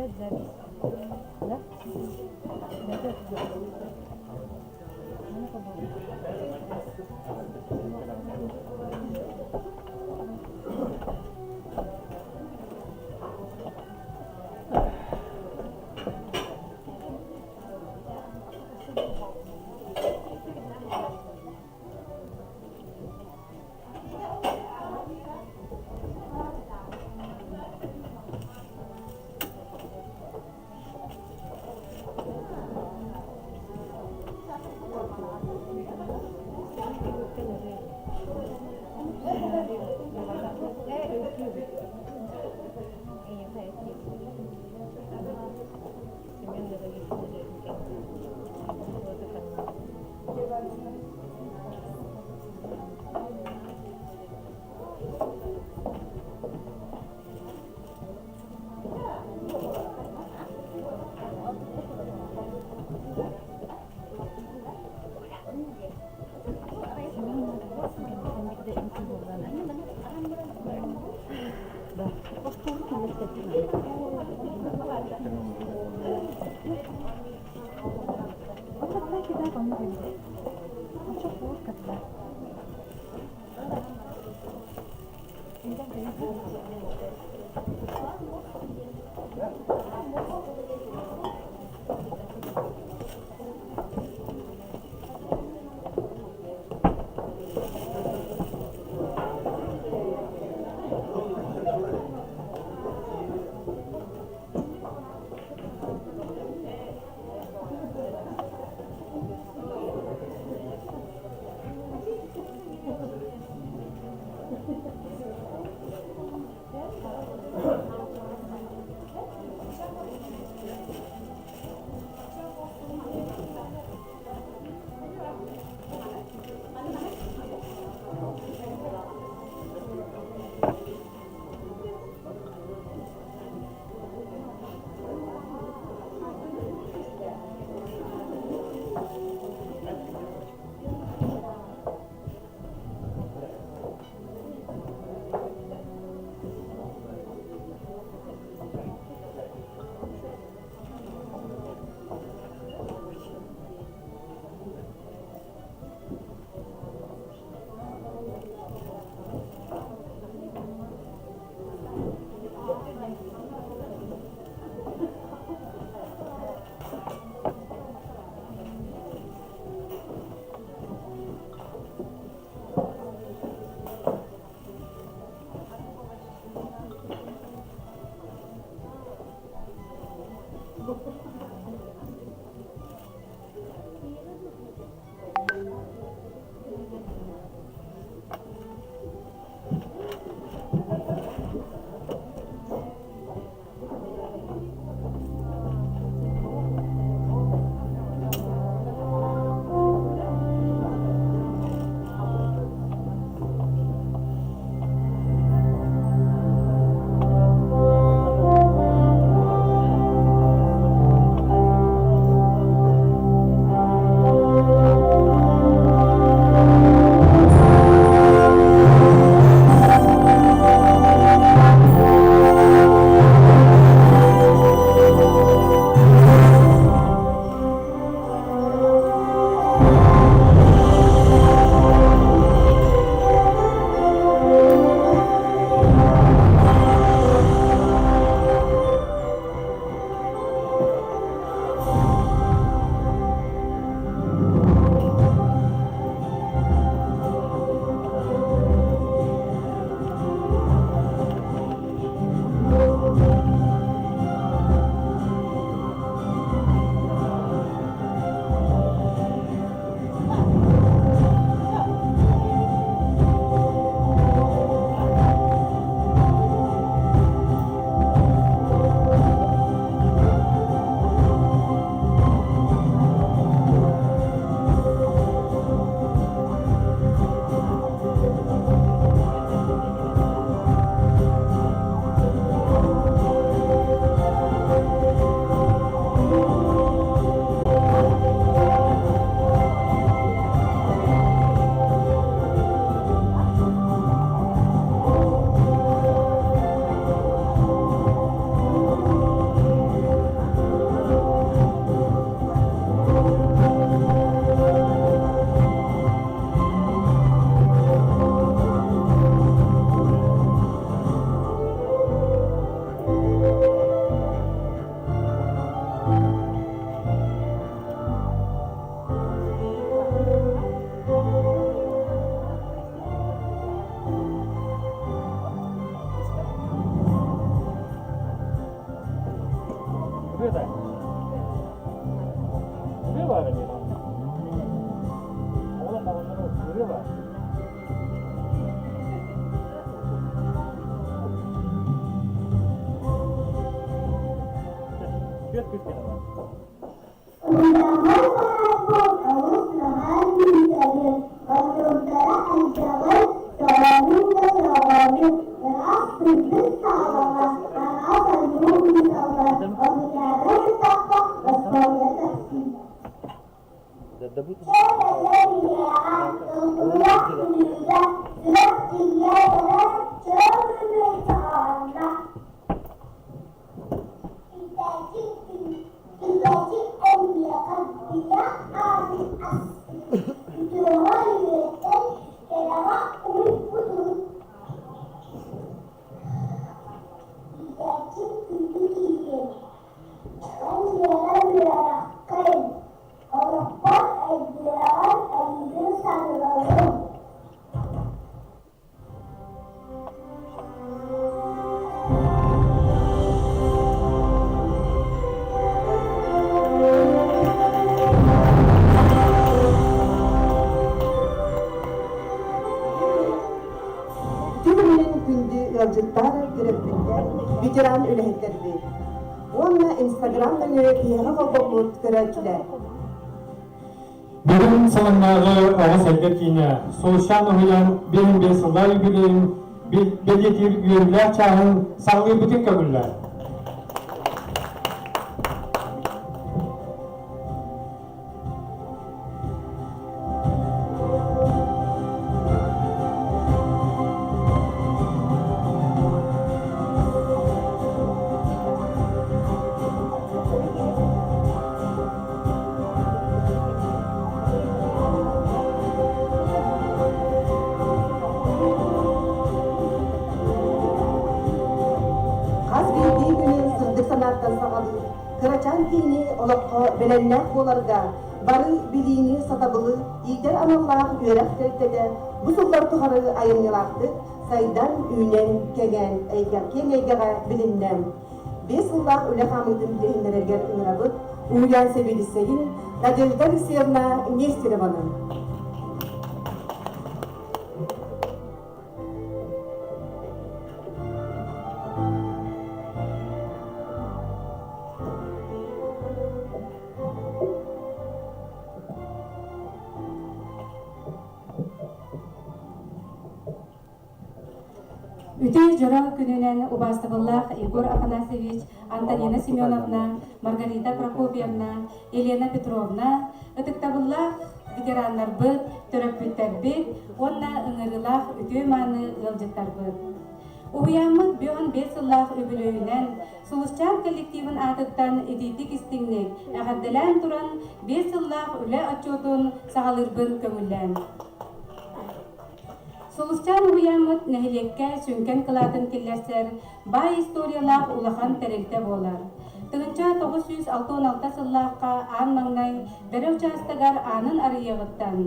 Опять запись. Да? Да, Түмүгүнэн күндү ыалдьыттар, төрөппүттэр, ветеран үлэһиттэрбит уонна Инстаграм нөҥүө биһиэхэ холбоммут көрөөччүлэр. Бүгүн саламнааҕы оҕо сайдар киинэ Сулусчаан уһуйаан биэһин биэс сыллаах юбилейын бэлиэтиир үөрүүлээх чааһын саҕалыырбытын көҥүллээн. Хас биирдии күнү сырдык санааттан саҕалыыр кырачаан киһини олоххо бэлэмнээх буоларга бары билиини, сатабылы иитэр аналлаах үөрэх тэрилтэтэ бу сыллар тухары айымньылаахтык сайдан, үүнэн, кэҥээн, эйгэ, киэҥ эйгэҕэ билиннэ. Биэс сыллаах үлэ хаамыытын билиһиннэрэргэр ыҥырабыт уһуйаан сэбиэдиссэйин Надежда Алексеевна Нестерованы. Үтүө дьоро күнүнэн убаастабыллаах Егор Афанасьевич, Антонина Семеновна, Маргарита Прокопьевна, Елена Петровна, ытыктабыллаах ветераннарбыт, төрөппүттэрбит уонна ыҥырыылаах үтүө-мааны ыалдьыттарбыт. Уһуйааммыт 55 сыллаах үбүлүөйүнэн Сулусчаан коллективын аатыттан итиитик истиҥник эҕэрдэлээн туран, биэс сыллаах үлэ отчуотун саҕалыырбын көҥүллээн. Сулусчаан уһуйааммыт нэһилиэккэ сүҥкэн кылаатын киллэрсэр баай историялаах улахан тэрилтэ буолар. 1966 сыллаахха аан маҥнай Бэрэ учаастагар аанын арыйыаҕыттан,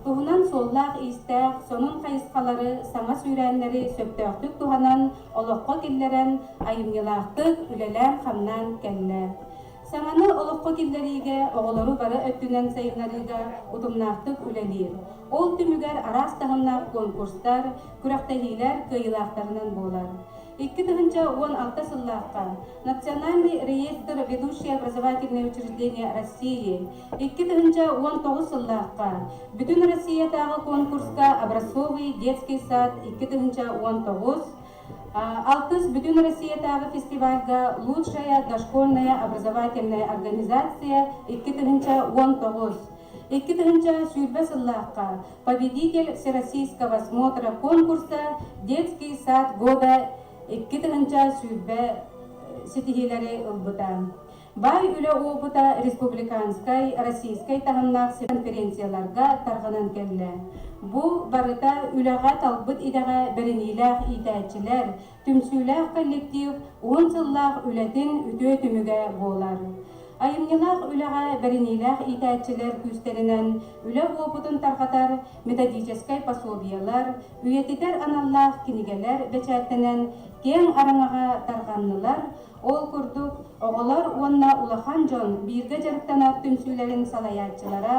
туһунан суоллаах-иистээх, сонун хайысхалары, саҥа сүүрээннэри сөптөөхтүк туһанан олоххо киллэрэн, айымньылаахтык үлэлээн-хамнаан кэллэ. Саҥаны олоххо киллэриигэ оҕолору бары өттүнэн сайыннарыыга утумнаахтык үлэлиир. Ол түмүгэр араас таһымнаах конкурстар, күрэхтэһиилэр кыайыылаахтарынан буолар. 2016 сыллаахха Национальный реестр ведущие образовательные учреждения России 2019 сыллаахха Бүтүн Россиятааҕы конкурска Образцовый детский сад 2019 Алтыс Бүтүн Россиятааҕы фестивальга Лучшая дошкольная образовательная организация 2019 2020 сыллаахха Победитель Всероссийского смотра конкурса Детский сад года 2020 ситиһиилэри ылбыта. Баай үлэ опыта республиканскай, российскай таһымнаах конференцияларга тарҕанан кэллэ. Бу барыта үлэҕэ талбыт идэҕэ бэриниилээх иитээччилэр, түмсүүлээх коллектив уон сыллаах үлэтин үтүө түмүгэ буолар. Айымньылаах үлэҕэ бэриниилээх иитээччилэр күүстэринэн үлэ уопутун тарҕатар методическай пособиелар, үйэтитэр аналлаах кинигэлэр бэчээттэнэн киэҥ араҥаҕа тарҕаннылар. Ол курдук, оҕолор уонна улахан дьон бииргэ дьарыктанар түмсүүлэрин салайааччылара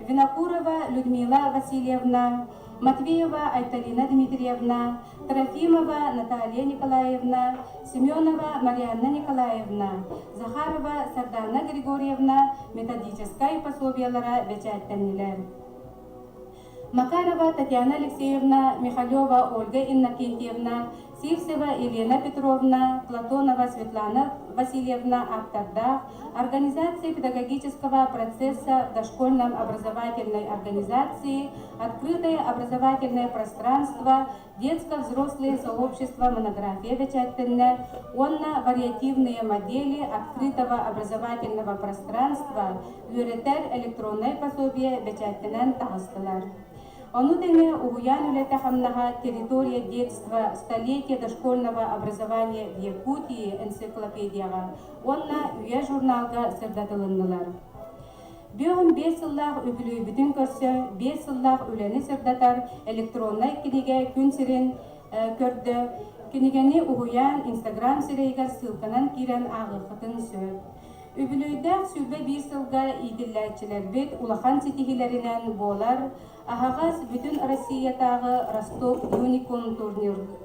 Винокурова Людмила Васильевна, Матвеева Айталина Дмитриевна, Трофимова Наталья Николаевна, Семенова Марианна Николаевна, Захарова Сардана Григорьевна методическай пособиелара бэчээттэннилэр. Макарова Татьяна Алексеевна, Михалева Ольга Иннокентьевна, Сивцева Елена Петровна, Платонова Светлана Васильевна ааптардаах Организация педагогического процесса в дошкольном образовательной организации «Открытое образовательное пространство. Детско-взрослые сообщества» монография бэчээттэннэ уонна «Вариативные модели открытого образовательного пространства» үөрэтэр электроннай пособие бэчээттэнэн таҕыстылар. Ону тэҥэ уһуйаан үлэтэ-хамнаһа «Территория детства. Столетие дошкольного образования в Якутии» энциклопедияҕа уонна «Үйэ» журналга сырдатылыннылар. 55 сыллаах үбүлүөйбүтүн көрсө 5 сыллаах үлэни сырдатар электроннай кинигэ күн сирин көрдө. Кинигэни уһуйаан Инстаграм сирэйигэр ссылканан киирэн ааҕыаххытын сөп. Үбүлүөйдээх 21 сылга иитиллээччилэрбит улахан ситиһиилэринэн буолар аһаҕас бүтүн Россиятааҕы Ростов Юникум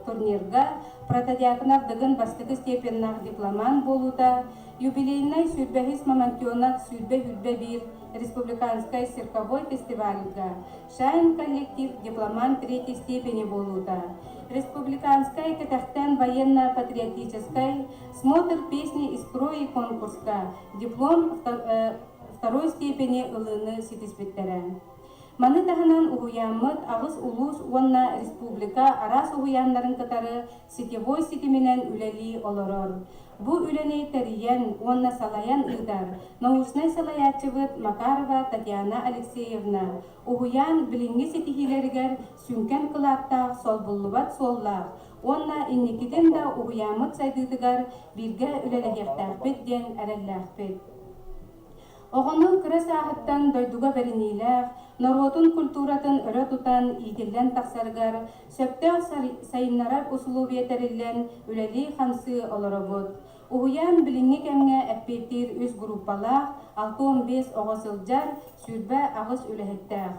турнирга Протодьяконов Дыгын бастакы степеннээх дипломант буолуута, юбилейнай сүүрбэһис Мамонтенок 121 республиканскай цирковой фестивальга Шайн коллектив дипломант третьей степени буолуута, республиканскай кэтэхтэн военно-патриотическай Смотр песни из строи конкурска диплом второй степени ылыыны ситиспиттэрэ. Маны таһынан уһуйааммыт аҕыс улуус уонна республика араас уһуйааннарын кытары сетевой ситиминэн үлэлии олорор. Бу үлэни тэрийэн уонна салайан ыытар научнай салайааччыбыт Макарова Татьяна Алексеевна уһуйаан билиҥҥи ситиһиилэригэр сүҥкэн кылааттаах солбуллубат суоллаах уонна инникитин да уһуйааммыт сайдыытыгар бииргэ үлэлэһиэхтээхпит диэн эрэллээхпит. Оҕону кыра сааһыттан дойдуга бэриниилээх, норуотун культуратын өрө тутан иитиллэн тахсарыгар сөптөөх сайыннарар усулуобуйа тэриллэн үлэлии-хамсыы олоробут. Уһуйаан билиҥҥи кэмҥэ эппиэттиир үс группалаах, 65 оҕо сылдьар, 28 үлэһиттээх.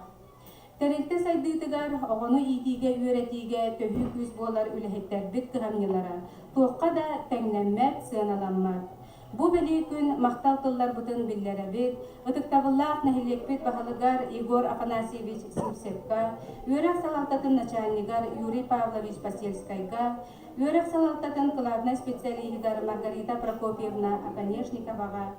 Тэрилтэ сайдыытыгар, оҕону иитиигэ-үөрэтиигэ төһүү күүс буолар үлэһиттэрбит кыһамньылара туохха да тэҥнэммэт, сыаналаммат. Бу бэлиэ күн махтал тылларбытын биллэрэбит, ытыктабыллаах нэһилиэкпит баһылыгар Егор Афанасьевич Сивцевка, үөрэх салалтатын начальнигар Юрий Павлович Посельскайга, үөрэх салалтатын кылаабынай специалиһыгар Маргарита Прокопьевна Оконешниковаҕа,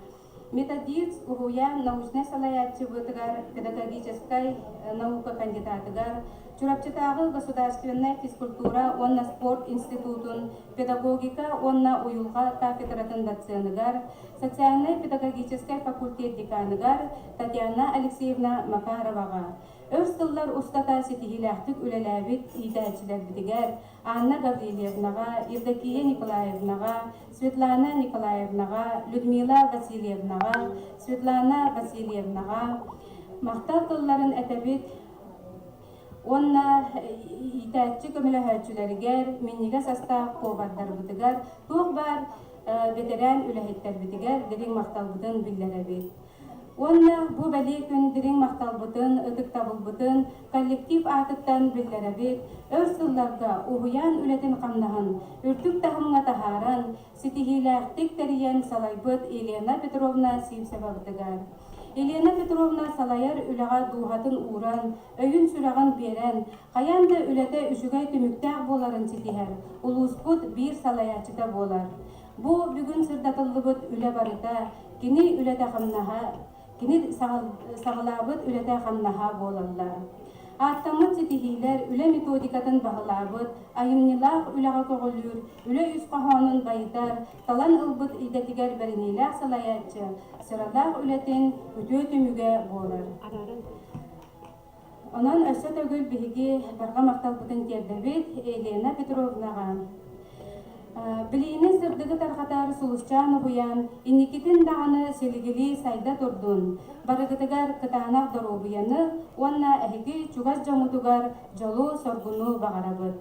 Методист уһуйаан научнай салайааччыбытыгар, педагогическай наука кандидатыгар, Чурапчытааҕы государственнай физкультура уонна спорт институтун педагогика уонна уйулҕа кафедратын доценыгар, социальнай-педагогическай факультет деканыгар Татьяна Алексеевна Макароваҕа, өр сыллар устата ситиһиилээхтик үлэлээбит иитээччилэрбитигэр Анна Гаврильевнаҕа, Евдокия Николаевнаҕа, Светлана Николаевнаҕа, Людмила Васильевнаҕа, Светлана Васильевнаҕа махтал тылларын этэбит уонна иитээччи көмөлөһөөччүлэригэр, минньигэс астаах повардарбытыгар, туох баар бэтэрээн үлэһиттэрбитигэр дириҥ махталбытын биллэрэбит. Уонна бу бэлиэ күн дириҥ махталбытын, ытыктабылбытын коллектив аатыттан биллэрэбит, өр сылларга уһуйаан үлэтин-хамнаһын үрдүк таһымҥа таһааран, ситиһиилээхтик тэрийэн салайбыт Елена Петровна Сивцевабытыгар. Елена Петровна салайар үлэҕэ дууһатын ууран, өйүн-сүрэҕин биэрэн, хайаан да үлэтэ үчүгэй түмүктээх буоларын ситиһэр, улууспут биир салайааччыта буолар. Бу бүгүн сырдатыллыбыт үлэ барыта кини үлэтэ-хамнаһа, кини саҕалаабыт үлэтэ-хамнаһа буолаллар. Ааттаммыт ситиһиилэр үлэ методикатын баһылаабыт, айымньылаах үлэҕэ көҕүлүүр, үлэ үс хоһоонун байытар, талан ылбыт идэтигэр бэриниилээх салайааччы сыралаах үлэтин үтүө түмүгэ буолар. Онон өссө төгүл биһиги барҕа махталбытын тиэрдэбит Елена Петровнаҕа. Билиини сырдыгы тарҕатар Сулусчаан уһуйаан инникитин даҕаны силигилии сайда турдун, барыгытыгар кытаанах доруобуйаны уонна эһиги чугас дьоҥҥутугар дьолу-соргуну баҕарабыт.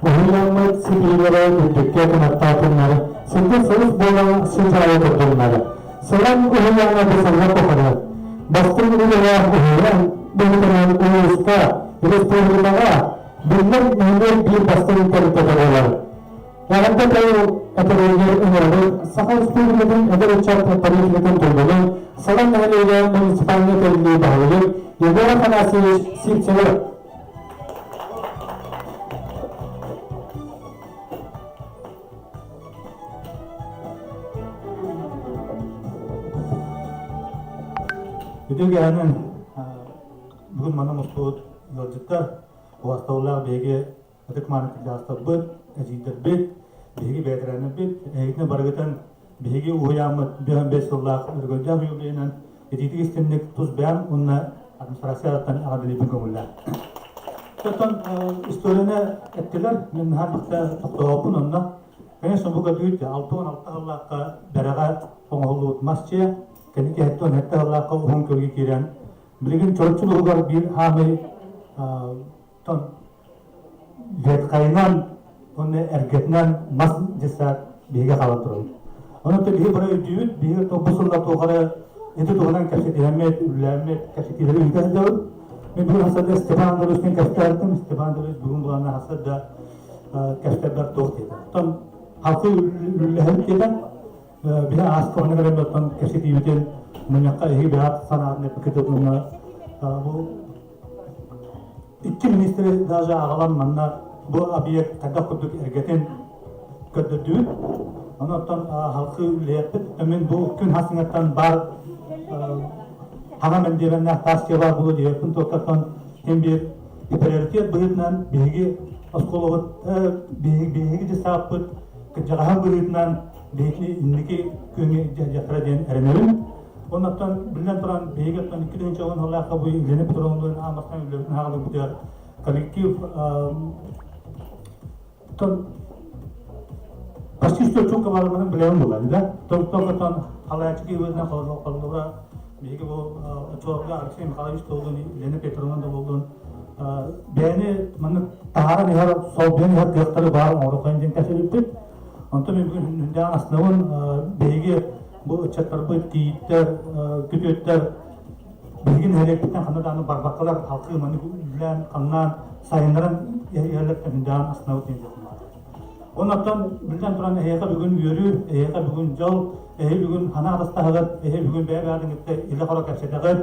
Уһуйааммыт ситиилэрэ үрдүккэ кынаттаатыннар, сиргэ сылыс буолан сыдьаайа турдуннар. Сылан уһуйааҥҥа бу тухары бастыҥ үлэлээх уһуйаан быһыытынан улууска, республикаҕа биллэр нэһилиэк биир бастыҥ тэрилтэтэ буолар. Эҕэрдэ тыл этэригэр ыҥырабыт Саха Республикатын эдэр ыччат политикатын туйгунун, Салан нэһилиэгэ муниципальнай тэриллии баһылыгын Егор Афанасьевич Сивцевы. Үтүө киэһэнэн бүгүн манна мустубут ыалдьыттар, убастабыллаах биһиги ытык-мааны кырдьаҕастарбыт, эдьиийдэрбит, биһиги бэтэрээннэрбит, эһигитин барыгытын биһиги уһуйааммыт 55 сыллаах өрөгөйдөөх юбилейынан итиитик истинник тус бэйэм уонна администрацияттан эҕэрдэлиибин көҥүллээх. Оттон историяны эттилэр, мен наһаа быкта тохтообуппун онно. Конечно, бу көтүүт 66 сыллаахха бэрэҕэ оҥоһуллубут мас дьиэ, кэнники 77 сыллаахха уһун көргө киирэн, билигин Чурапчы улууһугар биир хаамый тон ветхайынан уонна эргэтинэн мас дьыссаат биһиги хаалан турабыт. Онон биһи бары өйдүүбүт, биһиги бу сылла туохары ити туһунан кэпсэтиһэммит, үлэлээммит, кэпсэтиилэри ыыта сылдьабыт. Мен бүгүн хасарда Степан Андреевичтин кэпсэтээттим. Степан Андреевич бүгүн буланна хасарда кэпсэтэрбэр туох диэтэ. Оттон халқы үллэһэбит диэтэ. Биһи ааска онно кэлэн оттон кэпсэтиибитин мунньахха эһиги бэйэҕит санаатын эппиккит уонна бу икки министри даже аҕалан манна бу объект хайдах курдук эргэтин көрдөрдүбүт. Онон оттон халқы үлэһэппит. Мин бу күн хасыҥаттан бар хаҥа мэндиэмэннээх таас дьиэ баар буолуо диэбэппин туоттартан ким биир приоритет быһыытынан биһиги оскуолабыт биһиги дьыссааппыт кырдьаҕаһын быһыытынан биһиги инники күҥҥэ дьахтара диэн эрэнэбин. Оннуттан биллэн туран биһиги оттон 2010 сыллаахха бу Елена Петровналыын аан бастаан үлэбитин хаалларбытыгар коллектив тон почти что чука барымын билэбин буолар да тон халааччы киһибитинэн холлура биһиги бу очуорга Алексей Михайлович болдун Елена Петровна да болдун бэйэни маннык таһааран иһэр солбуйан иһэр кыахтары баар оҥоруоххайын диэн кэпсэппит. Онтон мен бүгүн хүндээҕин астынабын биһиги бу ыччаттарбыт, кийииттэр, күтүөттэр биһиги нэһилиэкпиттэн ханна даҕаны барбаккалар халкы маннык үлэлээн, хамнаан, сайыннаран иһэллэртэн хүндээҕин астынабыт диэн Оннуттан биллэн туран эһиэхэ бүгүн үөрүү, эһиэхэ бүгүн дьол, эһи бүгүн хана атастаһыгыт, эһи бүгүн бэйэ-бэйэҕитин кытта илэ-хоро кэпсэтэҕит.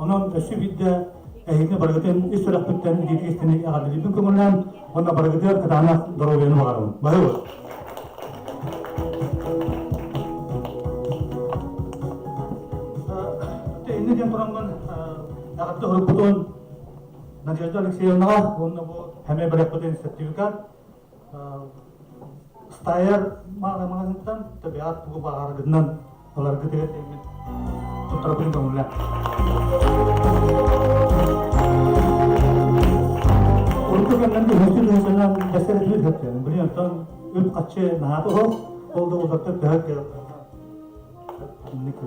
Онон өссө биирдэ эһигини барыгытын ис сүрэхпиттэн илиитик истиник эҕэрдэлиирбин көҥүллээн уонна барыгытыгар кытаанах доруобуйаны баҕарабын. Баһыыбыт! Иннэ диэн тураммын эҕэрдэ уһурбутун Надежда Алексеевнаҕа уонна бу хэмэ бэлэхпитин сертификат Стайер маҕаһыынтан төбөҕө тугу баҕаргытынан ыларгытыгар диэммит туттарбытын көҥүллээ. Урукку кэмнэргэ үһүстүү тыһыынчанан бэсэр этибит хөптөн. Билин оттон үп-харчы наһаата оһох, ол да уларта төһө Инник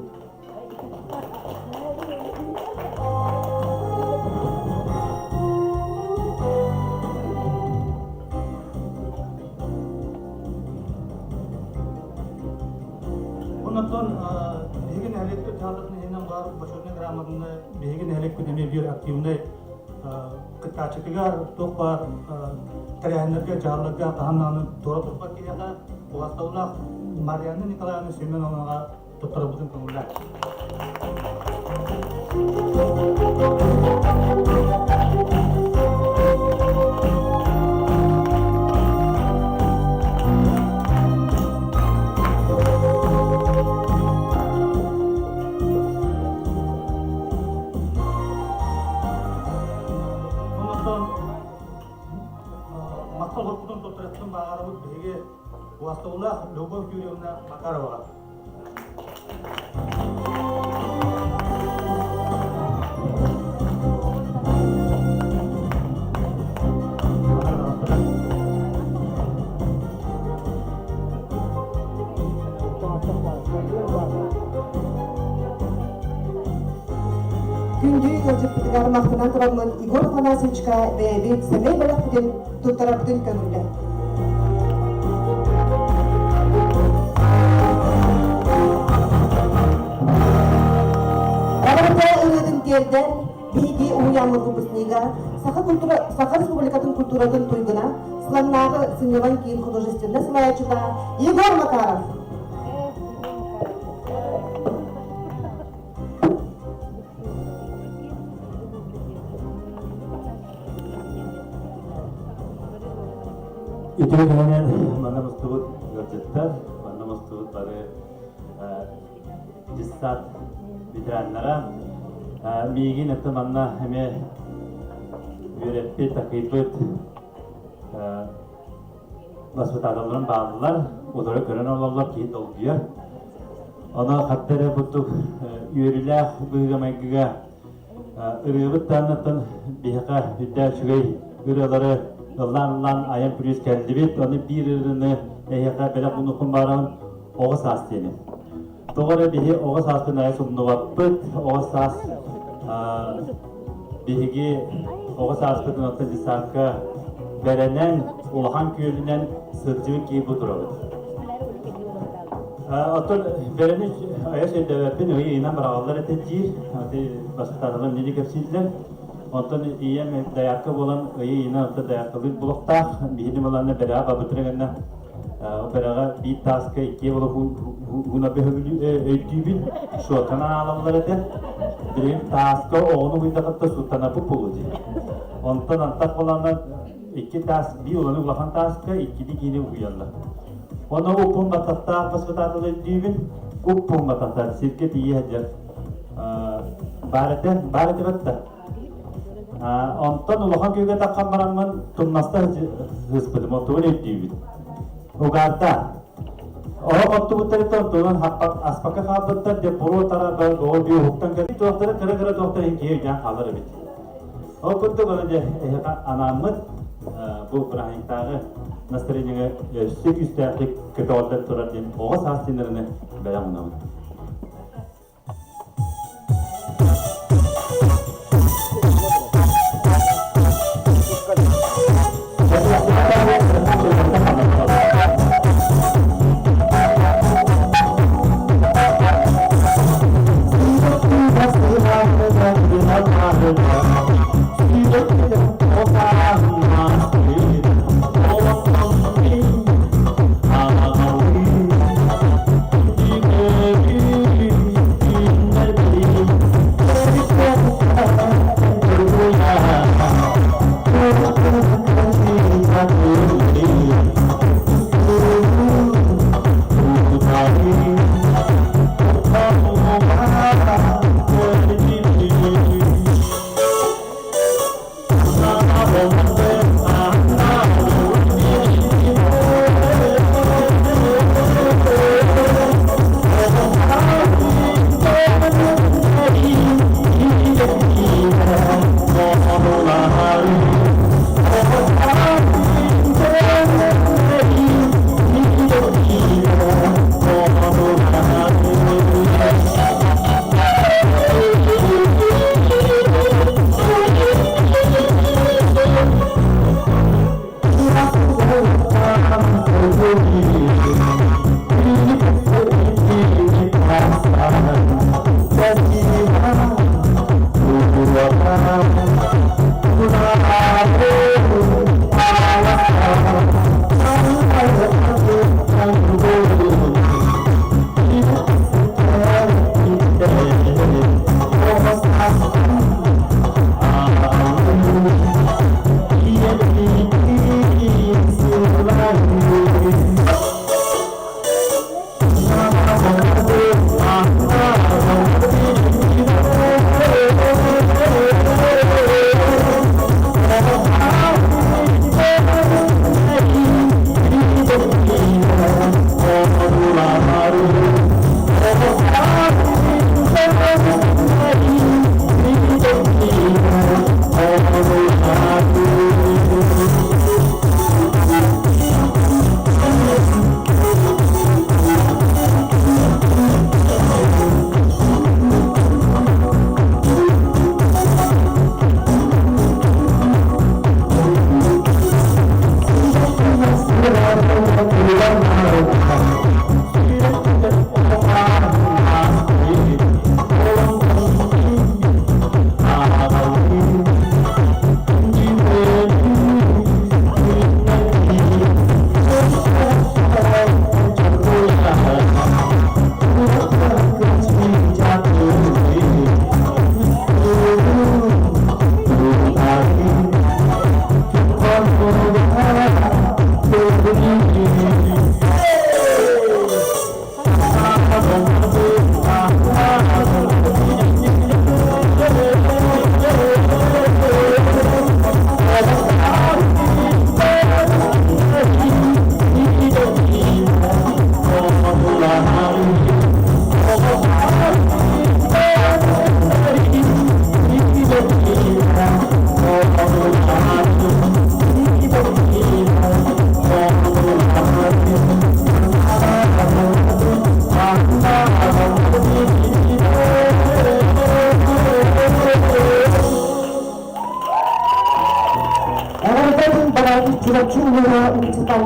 Оннотон биһиги нэһилиэкпит дьаһалтатын иһинэн баар Бочуотунай грамотаны биһиги нэһилиэкпит эмиэ биир активнай кыттааччытыгар туох баар тэрээһиннэргэ, дьаһалларга хаһан даҕаны туора турбат киһиэхэ убаастабыллаах Марианна Николаевна Семеновнаҕа туттарарбытын көҥүллээх. Онтон махтал хоркутун туттарыттын бааҕарабыт биһиги убаастабыллаах Любовь Юрьевна Макароваҕа. Күндү ыалдьыппытыгар махтанан тураммын Егор Афанасьевичка бэйэбит сэмэй бэлэхпитин туттарарбытын көҥүллэ. Эҕэрдэ ырыатын тиэрдэн биһиги уһуйааммыт выпускнига Саха, культура, Саха Республикатын культуратын туйгуна, Сылаҥнааҕы сынньалаҥ киин художественнай салайааччыта Егор Макаров. Үтүө күнүнэн манна мустубут ыалдьыттар, манна мустубут бары дьыссаат ветераннара. Миигин это манна эмиэ үөрэппит, такыйбыт баспытааталларын бааллар, утары көрөн олороллор, киһи долгуйар. Ону хатта эрэ курдук үөрүүлээх быһыыга-майгыга ырыабыт тааннаттан биһиэхэ үрдээх үчүгэй ырыалары ыллаан-ыллаан айан плюс кэллибит. Ону биир ырыаны Эһиэхэ бэлэх уунуохпун баарабын оҕо саас диэни. Тоҕо эрэ биһи оҕо сааспын айа сумнубаппыт, оҕо саас биһиги оҕо сааспытын оттон десантка бэрэнэн, улахан күөлүнэн сылдьыбыт киһи бу турабыт. Оттон бэрэни айа сөйдөбөппүн, ый ыйынан быраҕаллар этэ диир, бастатааталар нини кэпсииллэр. Онтон ийэм доярка буолан ыйы ыйынан оттон дояркалыыр булуохтаах. Биһини баланна бэрэҕэ бабытыры гынна бэрэҕэ биир тааска иккиэ була ууна өйдүүбүн. Суоттанан аалаллар этэ. Билигин тааска оҕону уйдахытта суттанаппыт буолуо дии. Онтон антах баланна икки таас биир уланы улахан тааска иккини киини угуйаллар. Онно уппун баттахтаах баспытаатыл өйдүүбүн. Уппун баттахтаах сиргэ тиийэ сылдьар баар этэ, баар этэ батта. Онтон улахан күүгэ таххан бараммын тумнаста сыспытым, оттубун өйдүүбүт. Угаарда. Оһох оттубуттарыттан тунан аспакка хаалбыттар, деп буруо тара оҕо бүү уһуктан кэлбит туохтара кыра-кыра туохтара иһин киһи өйдөөн хаалар эбит. Ол курдук аны дьэ эһиэхэ анааммыт бу бырааһынньыктааҕы настроениеҕа өссө күүстээхтик көтөҕүллэн турар диэн оҕо саас диэннэрини бэлэх уунабыт.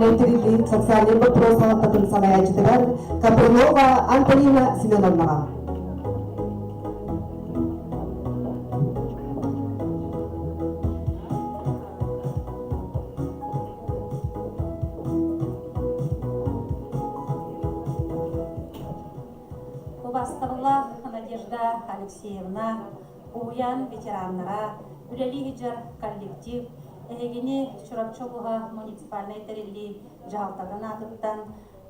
муниципальнай тэриллии социальнай боппуруос салалтатын салайааччытыгар Капрынова Антонина Семеновнаҕа. Убастабыллаах Надежда Алексеевна, уһуйаан ветераннара, үлэлии сылдьар коллектив, эһигини Чурапчы улууһа муниципальнай тэриллии дьаһалтатын аатыттан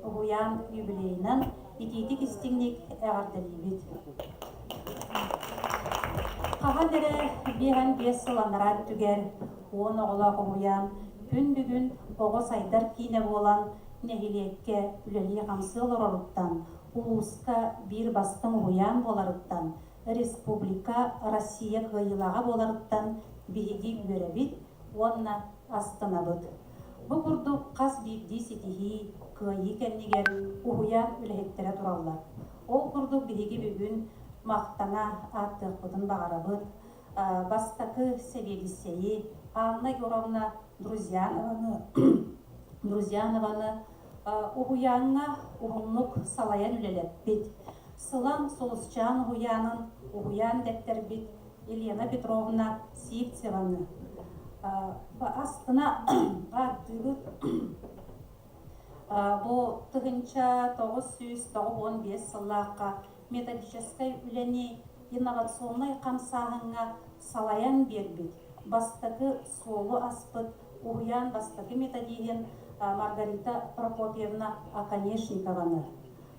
уһуйаан юбилейынан итиитик-истиҥник эҕэрдэлиибит. Хаһан эрэ 55 сыл анараа өттүгэр 10 оҕолоох уһуйаан күн бүгүн оҕо сайдар киинэ буолан нэһилиэккэ үлэлии-хамсыы олороруттан, улууска биир бастыҥ уһуйаан буоларыттан, республика Россия кыайыылааҕа буоларыттан биһиги үөрэбит уонна астынабыт. Бу курдук хас биирдии ситиһии, кыайыы кэннигэр уһуйаан үлэһиттэрэ тураллар. Ол курдук биһиги бүгүн махтана ааттыахпытын баҕарабыт. Бастакы сэбиэдиссэйи Анна Егоровна Друзьянованы, Друзьянованы уһуйааҥҥа уһуннук салайан үлэлэппит, Сылаҥ Сулусчаан уһуйаанын уһуйаан дэттэрбит Елена Петровна Сивцеваны астына ааттыыбыт. Бу 1995 сыллаахха методическай үлэни инновационнай хамсааһыҥҥа салайан биэрбит, бастакы суолу аспыт уһуйаан бастакы методиһын Маргарита Прокопьевна Оконешникованы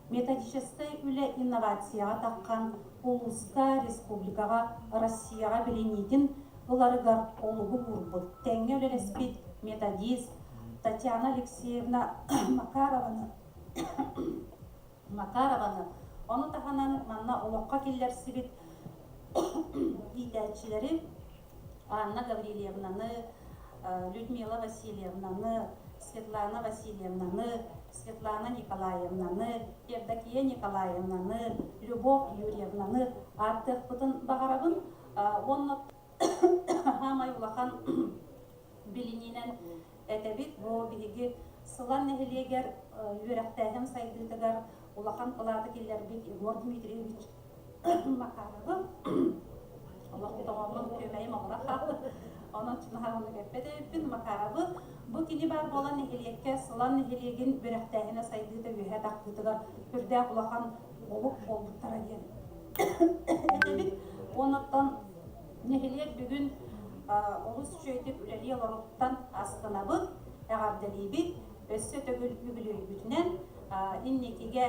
методическай үлэ инновацияҕа таххан улууска, республикаҕа, Россияҕа билиниитин ыларыгар олугу уурбут, тэҥҥэ үлэлэспит методист Татьяна Алексеевна Макарованы Макарованы, ону таһынан манна олоххо киллэрсибит иитээччилэри Анна Гаврильевнаны, Людмила Васильевнаны, Светлана Васильевнаны, Светлана Николаевнаны, Евдокия Николаевнаны, Любовь Юрьевнаны ааттыахпытын баҕарабын. Уонна саамай улахан билиниинэн этэбит. Бу биһиги Сылан нэһилиэгэр үөрэхтээһин сайдыытыгар улахан кылааты киллэрбит Егор Дмитриевич Макаровы олох тоҕоммун күөмэйим оҕура хаалбыт. Онон чунаһаҕыны кэппэт эбиппин. Макаровы бу кини баар буолан нэһилиэккэ Сылан нэһилиэгин үөрэхтээһинэ сайдыыта үөһэ тахпытыгар үрдээх улахан олук буолбуттара диэн этэбит. Онуттан нэһилиэк бүгүн олус үчүгэйдик үлэлии олоруттан астынабыт, эҕэрдэлиибит. Өссө төгүл үбүлүөйбүтүнэн инникигэ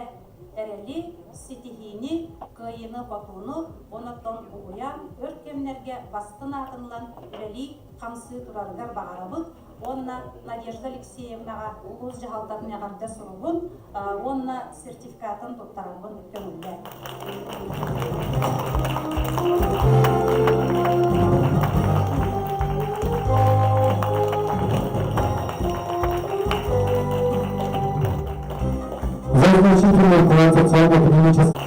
эрэли, ситиһиини, кыайыыны-хотууну, онуттан угуйан өр кэмнэргэ бастын аатынлан үлэлии-хамсыы турарыгар баҕарабыт уонна Надежда Алексеевнаҕа улуус дьаһалтатын эҕэрдэ суругун уонна сертификатын туттарарбын көҥүллээ. За значительный вклад социально-экономический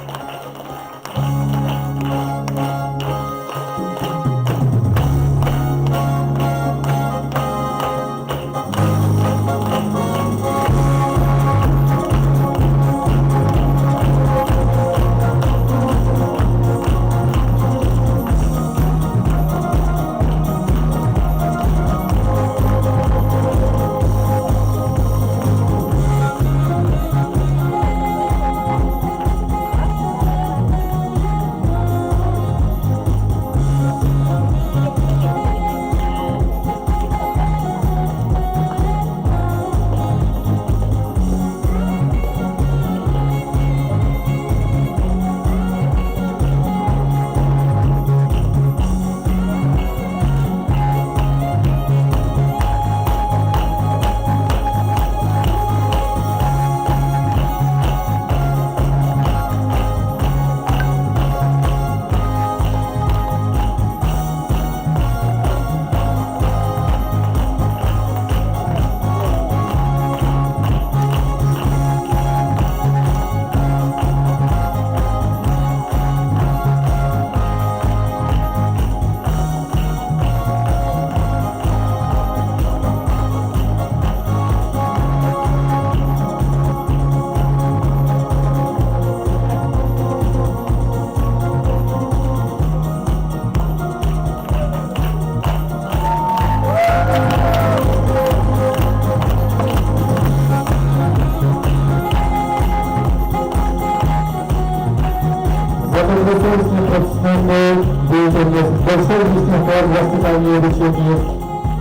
За добросовестную профессиональную деятельность, большой личный вклад в воспитание и обучение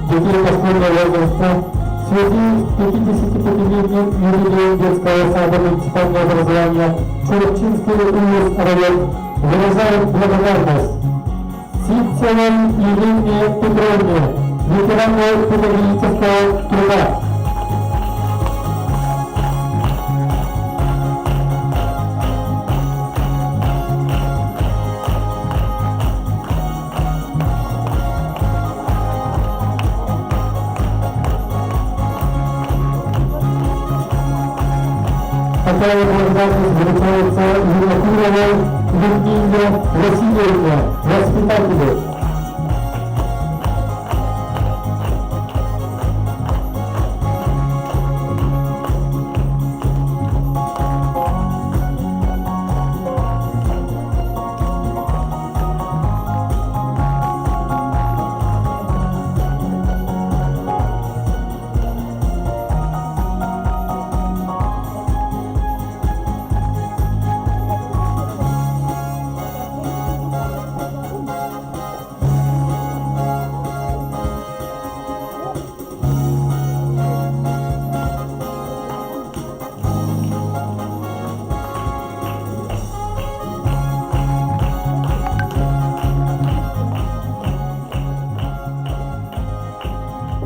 детей дошкольного возраста в связи с 55-летним юбилеем детского сада муниципального образования Чурапчинский улус район выражает благодарность Ситцевой Елене Петровне, ветерану педагогического труда. Такая благодарность вручается Винокуровой Людмиле Васильевне, воспитателю.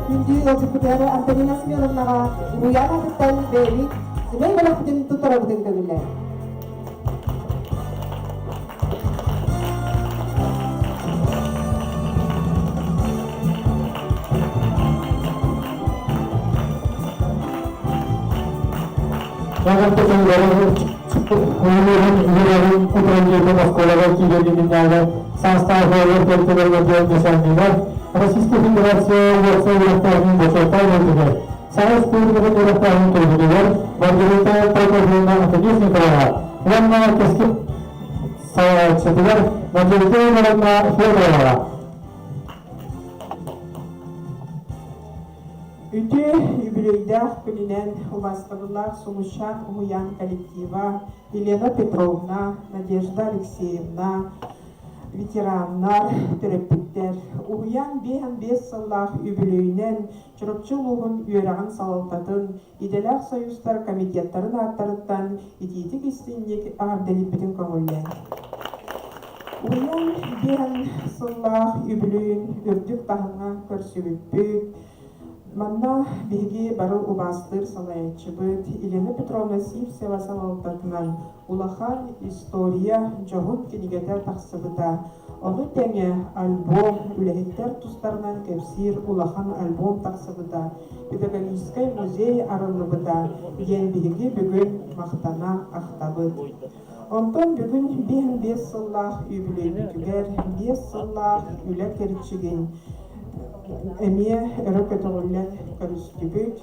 Күндү ыалдьыппытыгар Антонина Семеновнаҕа уһуйаан аатыттан бэйэбит сэмэй бэлэхпитин туттарабытын көҥүллээ. Үөрэҕин управлениетын оскуолаҕа киирэринээҕи саастаах оҕолор тэрилтэлэригэр дьаһаллыылар Российскай Федерация уопсай үөрэхтээһинин бочуоттаах үлэтигэр Саха Республикатын үөрэхтээһинин туйгунугар Маргарита Прокопьевна Оконешникова уонна Кэскил салайааччытыгар Надежда Ивановна Федорова. Үтүө үбүлүөйдээх күнүнэн убаастабыллаах Сулусчаан уһуйаан коллектива Елена Петровна, Надежда Алексеевна, ветераннар, төрөппүттэр уһуйаан 55 сыллаах үбүлүөйүнэн Чурапчы улууһун үөрэҕин салалтатын, идэлээх союзтар комитеттарын ааттарыттан итиитик истиҥник эҕэрдэлиирбитин көҥүллээн. Уһуйаан биэһэн сыллаах үбүлүөйүн үрдүк таһымҥа көрсүбүппүт. Манна биһиги бары убаастыыр салайааччыбыт Елена Петровна Сивцева салалтатынан улахан история дьоһун кинигэтэ тахсыбыта. Ону тэҥэ альбом, үлэһиттэр тустарынан кэпсиир улахан альбом тахсыбыта, педагогическай музей арыллыбыта диэн биһиги бүгүн махтана ахтабыт. Онтон бүгүн 55 сыллаах үбүлүөйбүтүгэр 5 сыллаах үлэ кэрчигин эмиэ өрө көтөҕүллэн көрүстүбүт.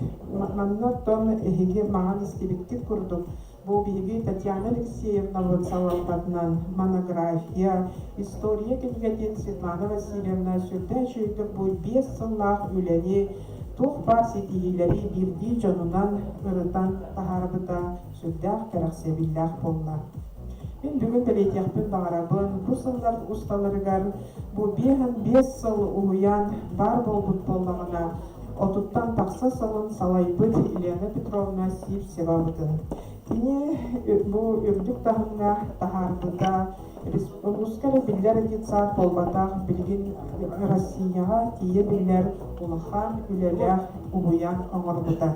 Манна оттон эһиги маҥан истибиккит курдук бу биһиги Татьяна Алексеевнабыт салалтатынан монография, история кинигэтин Светлана Васильевна сүрдээх үчүгэйдик бу 5 сыллаах үлэни туох баар ситиһиилэри биирдии дьонунан ырытан таһаарбыта сүрдээх кэрэхсэбиллээх буолла. Мин бүгүн бэлиэтиэхпин баҕарабын, бу сыллар усталарыгар бу 55 сыл уһуйаан баар буолбут буоллаҕына, отуттан тахса сылын салайбыт Елена Петровна Сивцевабытын. Кини бу үрдүк таһымҥа таһаарбыта улууска эрэ биллэр детсад буолбатах, билигин Россияҕа тиийэ биллэр улахан үлэлээх уһуйаан оҥорбута.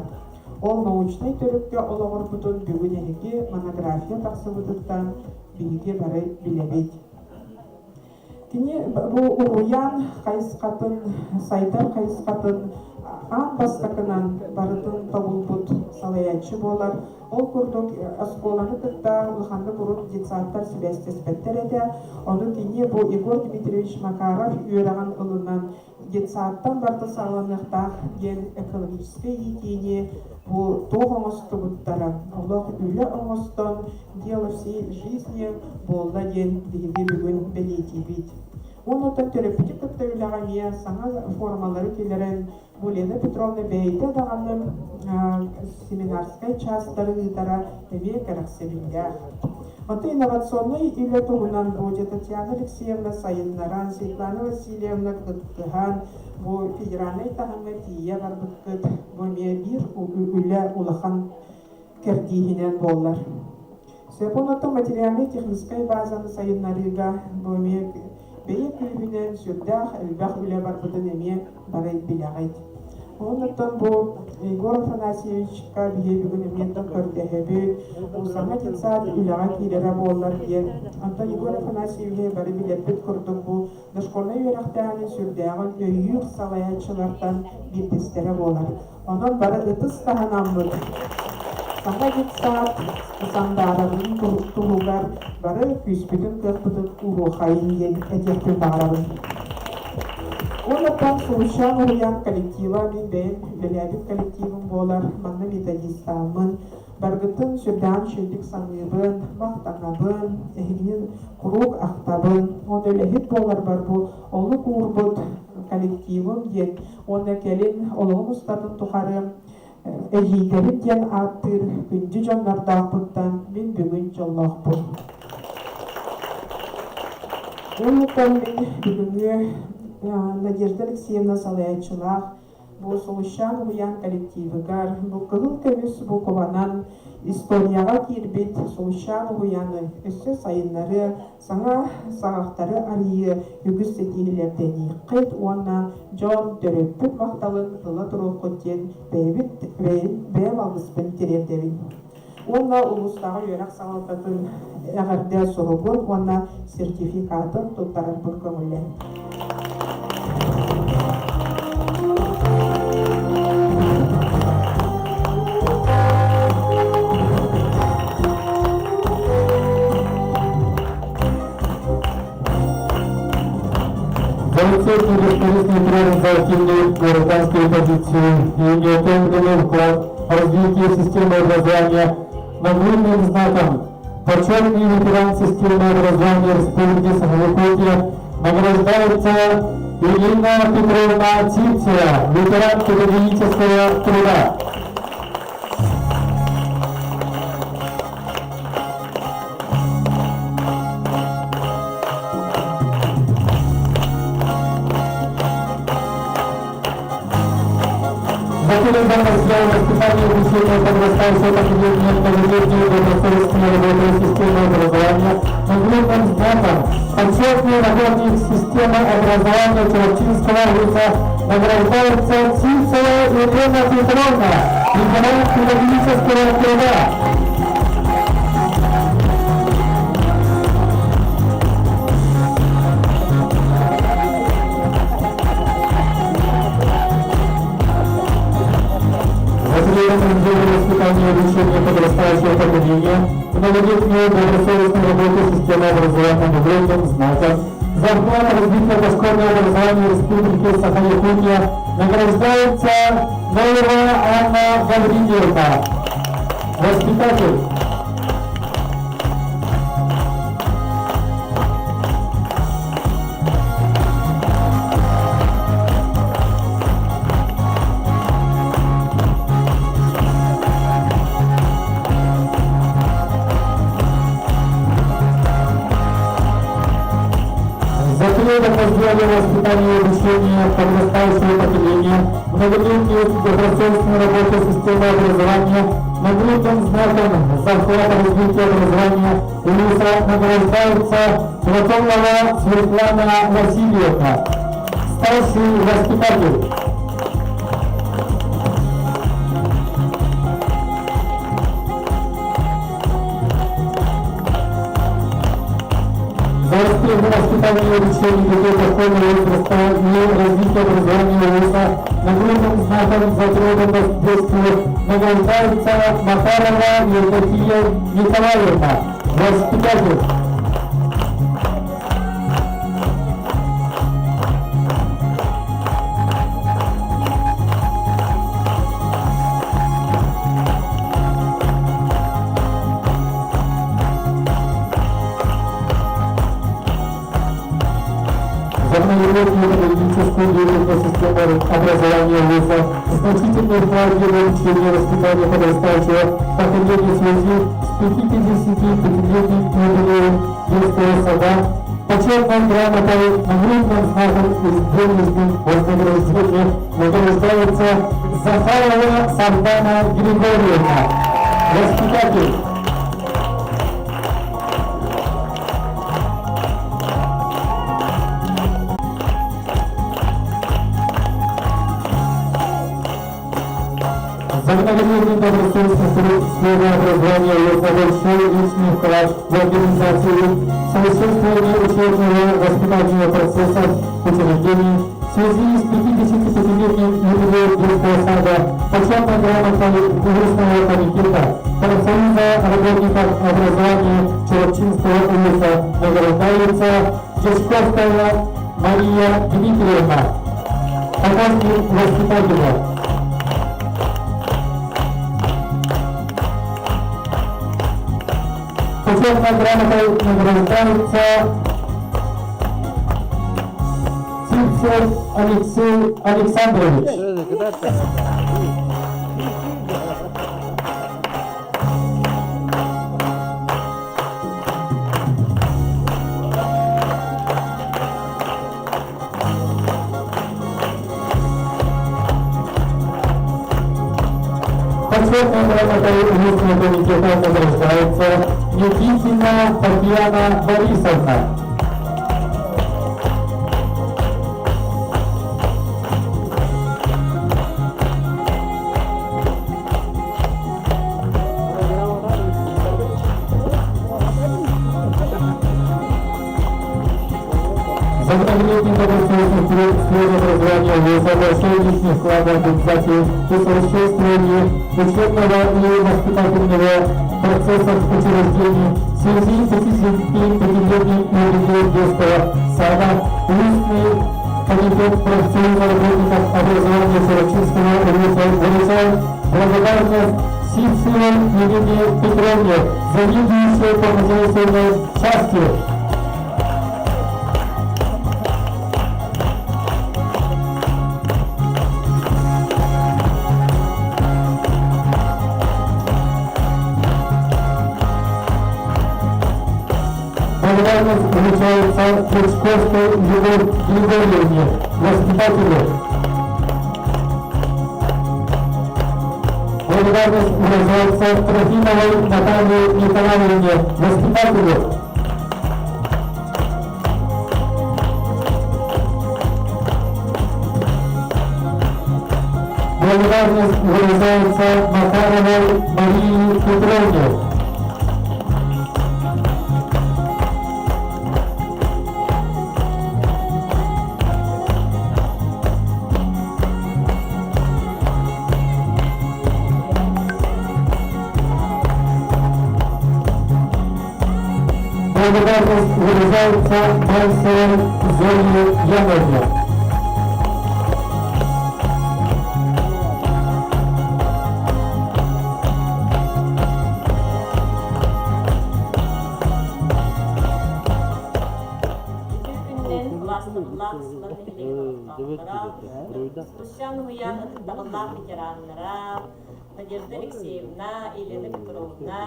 Ол научнай төрүккэ олоҕурбутун бүгүн эһиги монография тахсыбытыттан биһиги бары билэбит. Кини бу уһуйаан хайысхатын, сайдар хайысхатын аан бастакынан барытын тобулбут салайааччы буолар. Ол курдук оскуоланы кытта улаханнык урут детсадтар сибээстэспэттэр этэ. Ону кини бу Егор Дмитриевич Макаров үөрэҕин ылынан детсадтан барыта саҕаланыахтаах диэн экологическай иитиини бу туох оҥостубуттара, олох үлэ оҥостон дело всей жизни буолла диэн биһиги бүгүн бэлиэтиибит. Уонна оттон төрөппүтү кытта үлэҕэ эмиэ саҥа формалары киллэрэн бу Лена Петровна бэйэтэ даҕаны семинарскай чаастары ыытара эмиэ кэрэхсэбиллээх. Оттон инновационнай үлэ туһунан бу Татьяна Алексеевна сайыннаран, Светлана Васильевна кыттыһан, бу федеральнай таһымҥа тиийэ барбыккыт, бу эмиэ биир үлэ улахан кэрдииһинэн буоллар. Сөп оннуттан материальнай-техническай базаны сайыннарыыга бу эмиэ бэйэ күүһүнэн сүрдээх элбэх үлэ барбытын эмиэ бары билэҕит. Оннуттан бу Егор Афанасьевичка биһи бүгүн эмиэ көрдөһөбүт, бу саҥа детсад үлэҕэ киирэрэ буоллар диэн. Онтон Егор Афанасьевиһы бары билэрбит курдук бу дошкольнай үөрэхтээҕин сүрдээҕин өйүүр салайааччылартан биирдэстэрэ буолар. Онон бары ытыс таһынаммыт саҥа детсад сандаарарын туһугар бары күүспүтүн-кыахпытын ууруохайын диэн этиэхпин баҕарабын. Уонна Сулусчаан уһуйаан коллектива мин бэйэм үлэлээбит коллективым буолар, манна методистааммын, баргытын сүрдээх үчүгэйдик саныыбын, махтанабын, эһигини куруук ахтабын. Уонна үлэһит буоларбар бу олук уурбут коллективым диэн уонна кэлин олоҕум устатын тухары эдьиийдэрим диэн ааттыыр күндү дьоннордоохпуттан мин бүгүн дьоллоохпун. Уонуттан мин бүгүҥҥү Надежда Алексеевна салайааччылаах бу Сулусчаан уһуйаан коллективыгар бу кыһыл көмүс букванан историяҕа киирбит Сулусчаан уһуйааны өссө сайыннарыа, саҥа саҕахтары арыйыы үгүс ситиһиилэрдэниэххит уонна дьон төрөппүт махталын ыла туруоххут диэн бэйэбит бэйэм алгыспын тириэрдэбин. Уонна улуустааҕы үөрэх салалтатын эҕэрдэ суругун уонна сертификатын туттарарбын көҥүллээн. За высокие бескорыстный труд за активную гражданскую позицию и неоцененный вклад в развитие системы образования нагрудным знаком «Почетный ветеран системы образования Республики Саха-Якутия» награждается Ирина Петровна Тития, ветеран педагогического труда. За воспитание и обучение подрастающего поколения многолетнюю добросовестную работу системы образования нагрудным знаком «Почетный работник системы образования Чурапчинского вуза» награждается Сивцева Елена Петровна, ветеран педагогического труда. Воспитания и обучения подрастающего поколения, многолетнюю добросовестную работу системы образования нагрудным знаком за вклад в развитие дошкольного образования Республики Саха-Якутия награждается Новая Анна Гавриловна, воспитатель. За труд по воспитания и обучения подрастающего поколения, многолетнюю добросовестную работу системы образования нагрудным знаком за вклад в развитие образования УЛУСа награждается Платонова Светлана Васильевна, старший воспитатель. За успех в воспитании и обучении детей дошкольного возраста и развитие образования УЛУСа нагрудным знаком за труд детству награждается Макарова Евдокия Николаевна, воспитатель. За многолетнюю педагогическую деятельность системы образования вуза значительный вклад в дело обучения воспитания подрастающего поколения в связи с 55-летним юбилеем детского сада почетной грамотой, нагрудным знаком и денежным вознаграждением награждается Захарова Сардана Григорьевна, воспитатель. За многолетний добросовестный труд в сфере образования и за большой личный вклад в организацию совершенствование учебного воспитательного процесса учреждений в связи с 55-летним юбилеем детского сада почетной грамотой областного комитета профсоюза работников образования Чурапчинского улуса награждается Чешковская Мария Дмитриевна, помощник воспитателя. Почетной грамотой награждается Сивцев Алексей Александрович. Почетной грамотой Улусного комитета награждается Никитина Татьяна Борисовна. За многолетний добросовестный труд в сфере образования за большой личный вклад в организацию и совершенствование учебного и воспитательного процессов учреждений в связи с 55-летним юбилеем детского сада Улусный комитет профсоюза работников образования Чурапчинского улуса выражает благодарность Сивцевой Елене Петровне, заведующей по хозяйственной части. Благодарность вручается Крючковской Любовь Григорьевне, воспитателю. Благодарность выражается Трофимовой Наталье Николаевне, воспитателю. Благодарность выражается Макаровой Марии Петровне. Благодарность выражается Мальцевой Зое Яновне. Үтүө күнүнэн убаастабыллаах Сылан нэһилиэгин олохтоохторо, Сулусчаан уһуйаан ытыктабыллаах ветераннара, Надежда Алексеевна, Елена Петровна,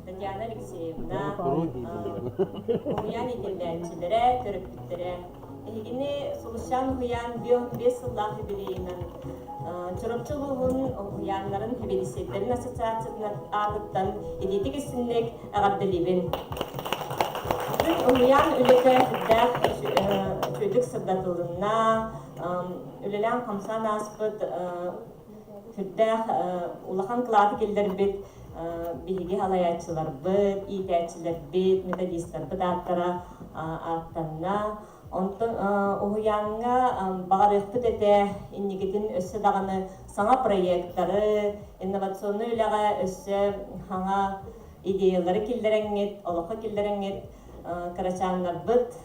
Татьяна Алексеевна, уһуйаан иитиллээччилэрэ, төрөппүттэрэ. Эһигини Сулусчаан уһуйаан биэс сыллаах юбилейынан Чурапчы улууһун уһуйааннарын сэбиэдиссэйдэрин ассоциациятын аатыттан итиитик истинник эҕэрдэлиибин. Бүгүн уһуйаан үлэтэ сүрдээх үчүгэйдик сырдатылынна, үлэлээн-хамсаан ааспыт сүрдээх улахан кылааты киллэрбит биһиги салайааччыларбыт, иитээччилэрбит, методистарбыт ааттара ааттанна. Онтон уһуйааҥҥа баҕарыахпыт этэ инникитин өссө даҕаны саҥа проекттары, инновационнай үлэҕэ өссө саҥа идеялары киллэрэҥҥит, олоххо киллэрэҥҥит кырачааннарбыт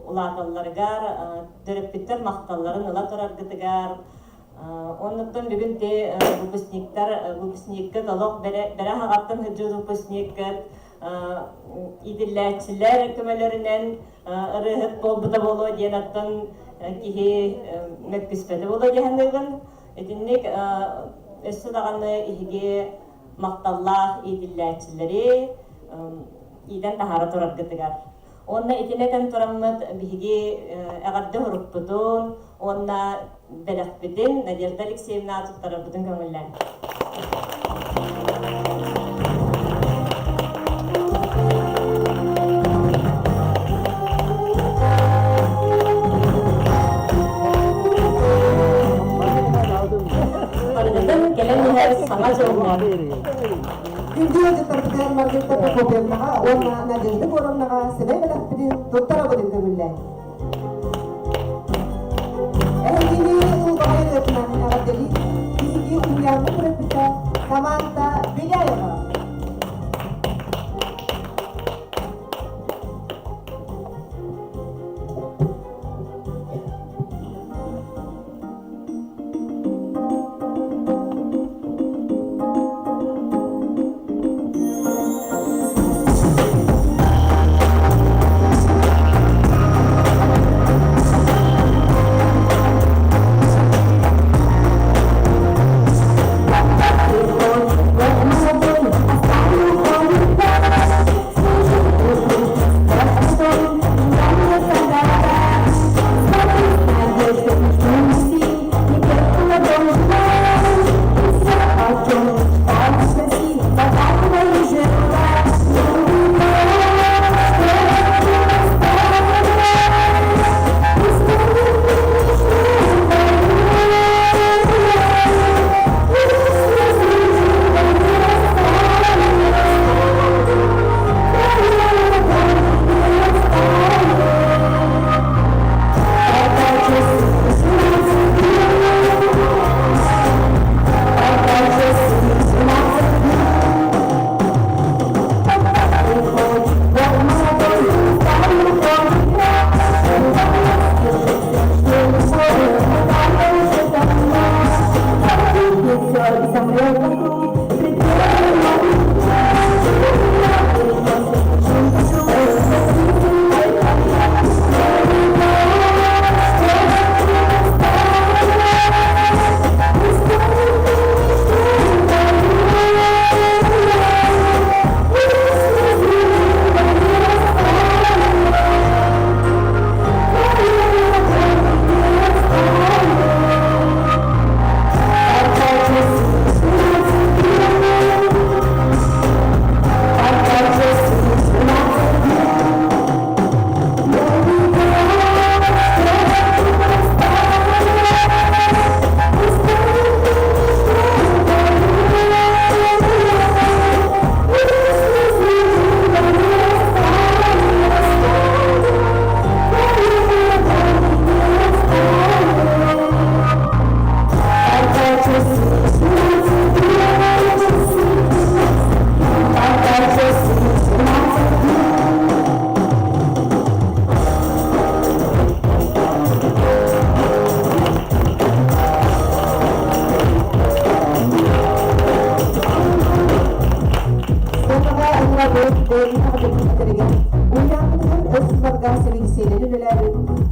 улааталларыгар, төрөппүттэр махталларын ыла тураргытыгар, Оннуттан бүгүн те выпускниктар выпускникка толох бэрэ хаҕаттан сылдьыбыт выпускниккыт иитиллээччилэр көмөлөрүнэн ырыаһыт буолбута буолуо диэн оттон киһи мөккүспэтэ буолуо диэн саныыбын. Итинник өссө даҕаны иһиги махталлаах иитиллээччилэри иитэн таһаара тураргытыгар. Уонна итини этэн тураммыт биһиги эҕэрдэ уһурукпутун уонна бэлэхпитин Надежда Алексеевна туттарарбытын көҥүллээн. Барыгытын кэлэн иһэр саҥа дьылга. Күндү ыалдьыттарбытыгар Маргарита Прокопьевнаҕа уонна Надежда Горовнаҕа сэмэй бэлэхпитин туттарабытын көҥүллээн. Эһигини ылбаҕай ырыатынан эҕэрдэлии биһиги уһуйааҥҥа төрөппүтэ Саманта Беляева.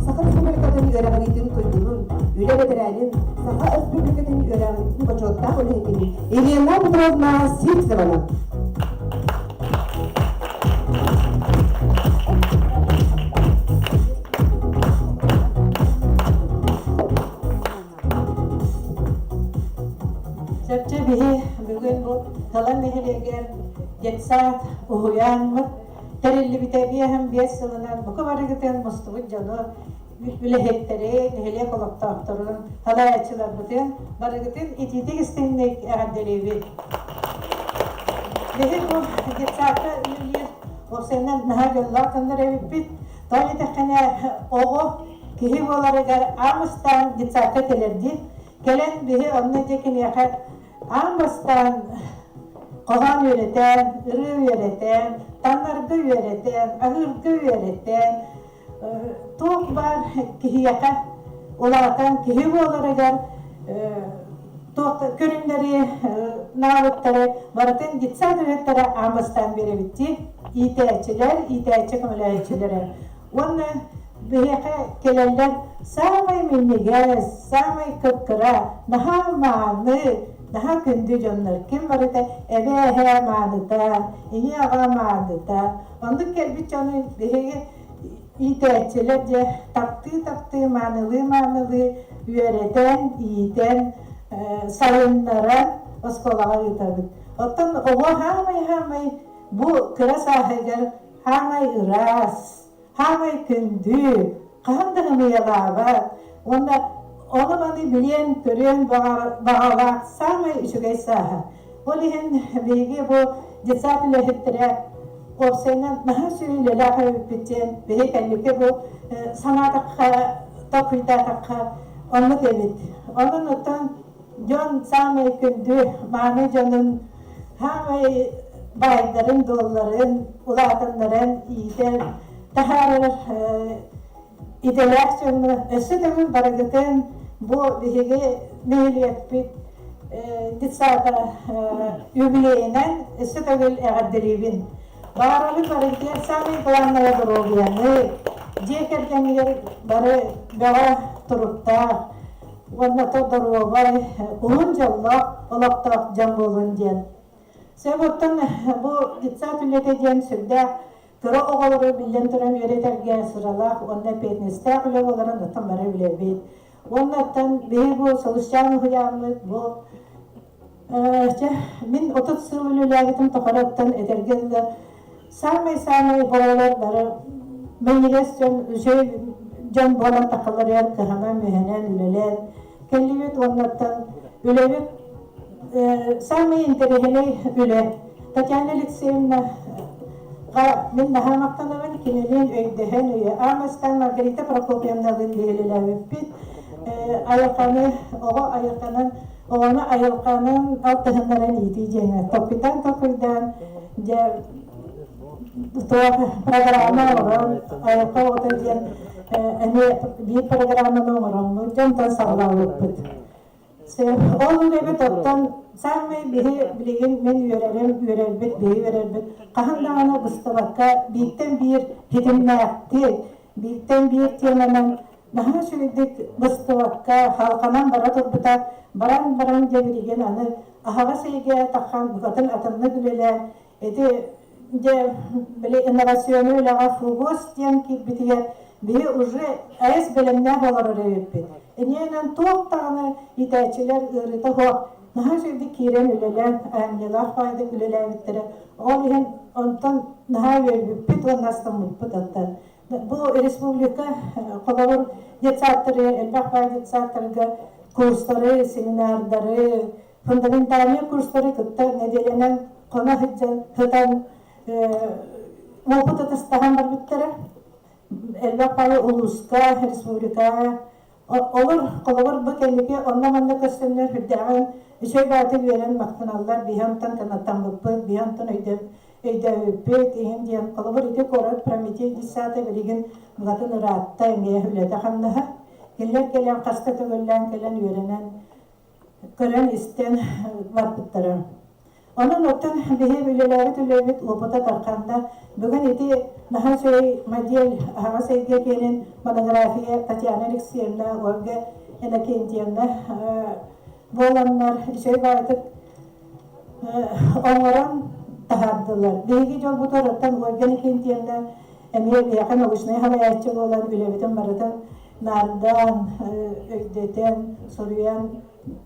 Саха Республикатын үөрэҕириитин туйгунун, үлэ бэтэрээнин, Саха Өрөспүүбүлүкэтин үөрэҕириитин бочуоттаах үлэһитин Елена Петровна Сивцеваны. Чэпчэ биһи бүгүн бу Талан нэһилиэгэр детсад уһуйааммыт тэриллибитэ 55 сылынан бука барыгытын мустубут дьону үлэһиттэри, нэһилиэк олохтоохторун, салайааччыларбытын барыгытын итиитик истиҥник эҕэрдэлиибит. Биһи бу детсадка үлэлиир уопсайынан наһаа дьоллоох дьоннор эбиппит. Тоҕо диэтэххинэ оҕо киһи буоларыгар аан бастаан детсадка кэлэрдии кэлэн биһи онно дьэ киниэхэ аан бастаан хоһоон үөрэтэн, ырыа үөрэтэн, таҥнарга үөрэтэн, аһыырга үөрэтэн, туох баар киһиэхэ улаатан киһи буоларыгар туох көрүҥнэри наабыттары барытын детсад үлэһиттэрэ аан бастаан биэрэбит дии иитээччилэр, иитээччи көмөлөһөөччүлэрэ. Уонна Биһиэхэ кэлэллэр саамай минньигэс, саамай кып-кыра, наһаа мааны, наһаа күндү дьоннор. Ким барыта эбээ-эһээ мааныта, ийэ-аҕа мааныта. Оннук кэлбит дьону биһиги иитээччилэр дьэ таптыы-таптыы, маанылыы-маанылыы үөрэтэн, иитэн, сайыннаран оскуолаҕа ыытабыт. Оттон оҕо хаамай-хаамай бу кыра сааһыгар хаамай ыраас, хаамай күндү, хаһан да ымыйалаабат уонна ону-маны билиэн-көрүөн баҕалаах саамай үчүгэй сааһа. Ол иһин биһиги бу детсад үлэһиттэрэ уопсайынан наһаа сүрүн үлэлээх эбиппит диэн биһи кэнники бу санаатахха, толкуйдаатахха оннук эбит. Онон оттон дьон саамай күндү мааны дьонун саамай баайдарын-дуолларын улаатыннаран иитэр, таһаарар идэлээх дьоҥҥо өссө төгүл барыгытын бу биһиги нэһилиэкпит детсада юбилейынан өссө төгүл эҕэрдэлиибин. Баҕарабын барыгытыгар саамай главное доруобуйаны, дьиэ кэргэнигэр бары бөҕө туруктаах уонна то доруобай, уһун дьоллоох олохтоох дьон буолун диэн. Сөп оттон бу детсад үлэтэ диэн сүрдээх Кыра оҕолору биллэн туран үөрэтэргэ сыралаах уонна эппиэтинэстээх үлэ буоларын оттон бары билэбит. Уонна оттон биһи бу Сулусчаан уһуйааммыт бу чэ, мин 30 сыл үлэлээбитим тухары оттон этэргэ дылы саамай-саамай оҕолор бары минньигэс дьон, үчүгэй дьон буолан тахалларыгар кыһанан-мүһэнэн үлэлээн кэллибит уонна оттон үлэбит Самый интэриэһинэй үлэ. Татьяна Алексеевна мин наһаа махтанабын, кинилиин өйдөһөн үйэ аан Маргарита Прокопьевналыын биһилилээбиппит. Айылҕаны, оҕо айылҕанан, оҕону айылҕанан алтыһыннаран иитии диэҥэ токуйдаан токуйдаан дьэ туох программа оҥорон айылҕа оҕото диэн эмиэ биир программаны оҥороммут дьонтон саҕалаабыппыт. Ол үлэбит оттон саамай биһи билигин мин үөрэрим, үөрэрбит, биһи үөрэрбит хаһан даҕаны быстыбакка бииртэн биир ситимнээхтик, бииртэн биир тиэмэнэн наһаа үчүгэйдик быстыбакка халҕанан бара турбута. Баран баран дьэ билигин аны аһаҕас эйгэ таххан букатын атыннык үлэлээн ити дьэ били инновационнай үлэҕэ ФУГОС диэн киирбитигэр биһи уже АЭС бэлэмнээх олорор эбиппит. Иннинэн туох даҕаны иитээччилэр ыарыыта суох наһаа үчүгэйдик киирэн үлэлээн, айымньылаах баайдык үлэлээбиттэрэ. Ол иһин онтон наһаа үөрбүппүт уонна астыммыппыт оттон. Бу республика холобур детсадтары, элбэх баай детсадтарга курстары, семинардары, фундаментальнай курстары кытта нэдиэлэнэн хоно сылдьан сытан уопут атастаһан барбыттара. Элбэх баайы улууска, республикаҕа олор холобур бу кэнники онно-манна көстөннөр сүрдээҕин үчүгэй баҕайытык үөрэн махтаналлар, биһи онтон кынаттаммыппыт, биһи онтон өйдөөбүппүт иһин диэн холобур ити куорат Прометей десята билигин букатын ыраатта эмиэ үлэтэ-хамнаһа. Кинилэр кэлэн хаста төгүллээн кэлэн үөрэнэн көрөн-истэн барбыттара. Онон оттон биһи үлэлээбит үлэбит уопута тарханна. Бүгүн ити наһаа үчүгэй модель аһаҕас эйгэ киэнин монография Татьяна Алексеевна, Ольга Иннокентьевна буоланнар үчүгэй баҕайытык оҥорон таһаардылар. Биһиги дьолбутугар оттон Ольга Иннокентьевна эмиэ биһиэхэ научнай салайааччы буолан үлэбитин барытын наардаан, өйдөтөн, суруйан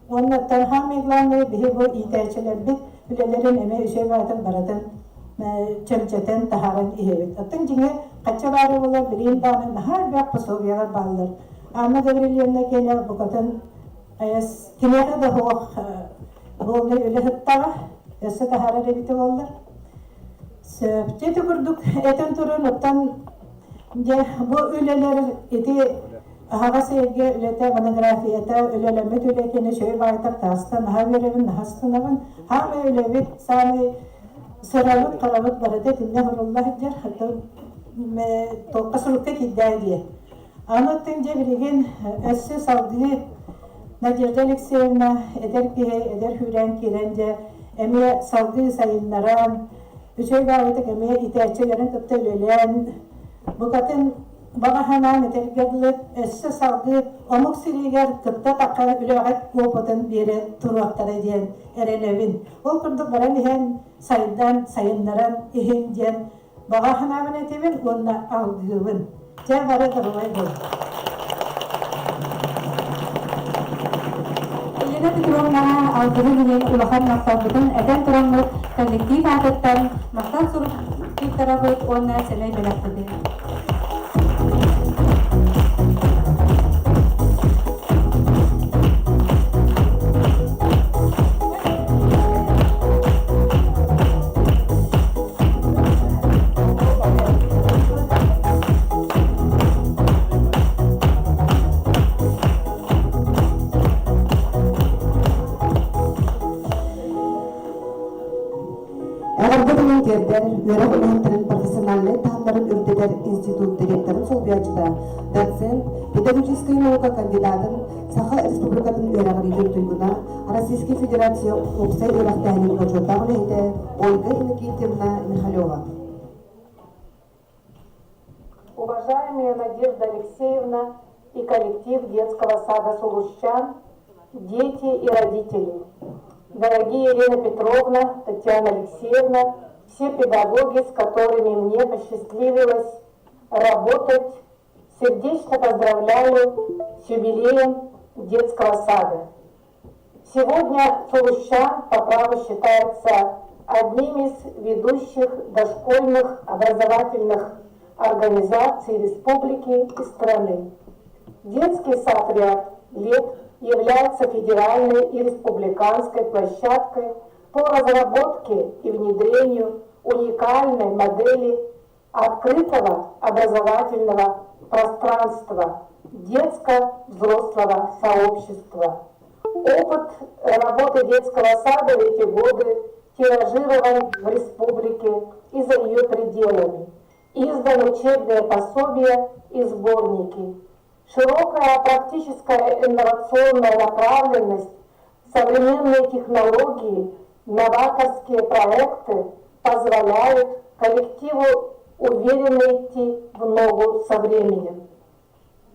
уонна самый главное биһи бу иитээччилэрбит үлэлэрин эмиэ үчүгэй баҕатын барытын чөмчөтөн таһааран иһэбит. Оттон дьиҥэ хачча баара буолар билигин даҕаны наһаа элбэх пособиелар бааллар. Анна Гаврильевна киэнэ букатын киниэхэ да суох буолнай үлэ сыттаҕа, өссө таһаарар эбитэ буоллар. Сөп. Ити курдук этэн туран, оттон Дьэ, бу үлэлэр ити аһаҕас эйгэ үлэтэ, монографията, үлэлэммит үлэ кини үчүгэй баайтар таастан наһаа үөрэбин, наһаа астынабын. Хаамай үлэбит, саамай сырабыт, харабыт барыта итиннэ сурулла сылдьар. Туохха сурукка киирдээ диye. Аны оттон дьэ билигин өссө салгыы Надежда Алексеевна эдэр киһи, эдэр сүүрээн киирэн дьэ эмиэ салгыы сайыннаран, үчүгэй баҕайытык эмиэ итээччилэрин кытта үлэлээн, букатын Баҕа санаам этэргэ дылы, өссө салгыы омук сиригэр кытта тахха үлэҕит опытын биэрэ туруохтара диэн эрэнэбин. Ол курдук баран иһэн сайдан, сайыннаран иһин диэн баҕа санаабын этэбин уонна алгыыбын. Дьэ бары доруобай буолуҥ. Елена Петровнаҕа алгыһын иһин улахан махталбытын этэн тураммыт коллектив аатыттан махтал сурук туттарабыт уонна сэмэй бэлэхпитин. Эҕэрдэ тылын тиэрдэр, үөрэх үлэһиттэрин профессиональнай таһымнарын үрдэтэр институт директорын солбуйааччыта, доцент, педагогическай наука кандидатын Саха Республикатын үөрэҕириитин туйгуна, Российскай Федерация уопсай үөрэхтээһинин бочуоттаах үлэһитэ Ольга Иннокентьевна Михалева. Уважаемая Надежда Алексеевна и коллектив детского сада «Сулущан», дети и родители, дорогие Елена Петровна, Татьяна Алексеевна, все педагоги, с которыми мне посчастливилось работать, сердечно поздравляю с юбилеем детского сада. Сегодня Сулущан по праву считается одним из ведущих дошкольных образовательных организаций республики и страны. Детский сад ряд лет является федеральной и республиканской площадкой по разработке и внедрению уникальной модели открытого образовательного пространства детско-взрослого сообщества. Опыт работы детского сада в эти годы тиражирован в республике и за ее пределами. Издан учебные пособия и сборники. Широкая практическая инновационная направленность, современные технологии, новаторские проекты позволяют коллективу уверенно идти в ногу со временем.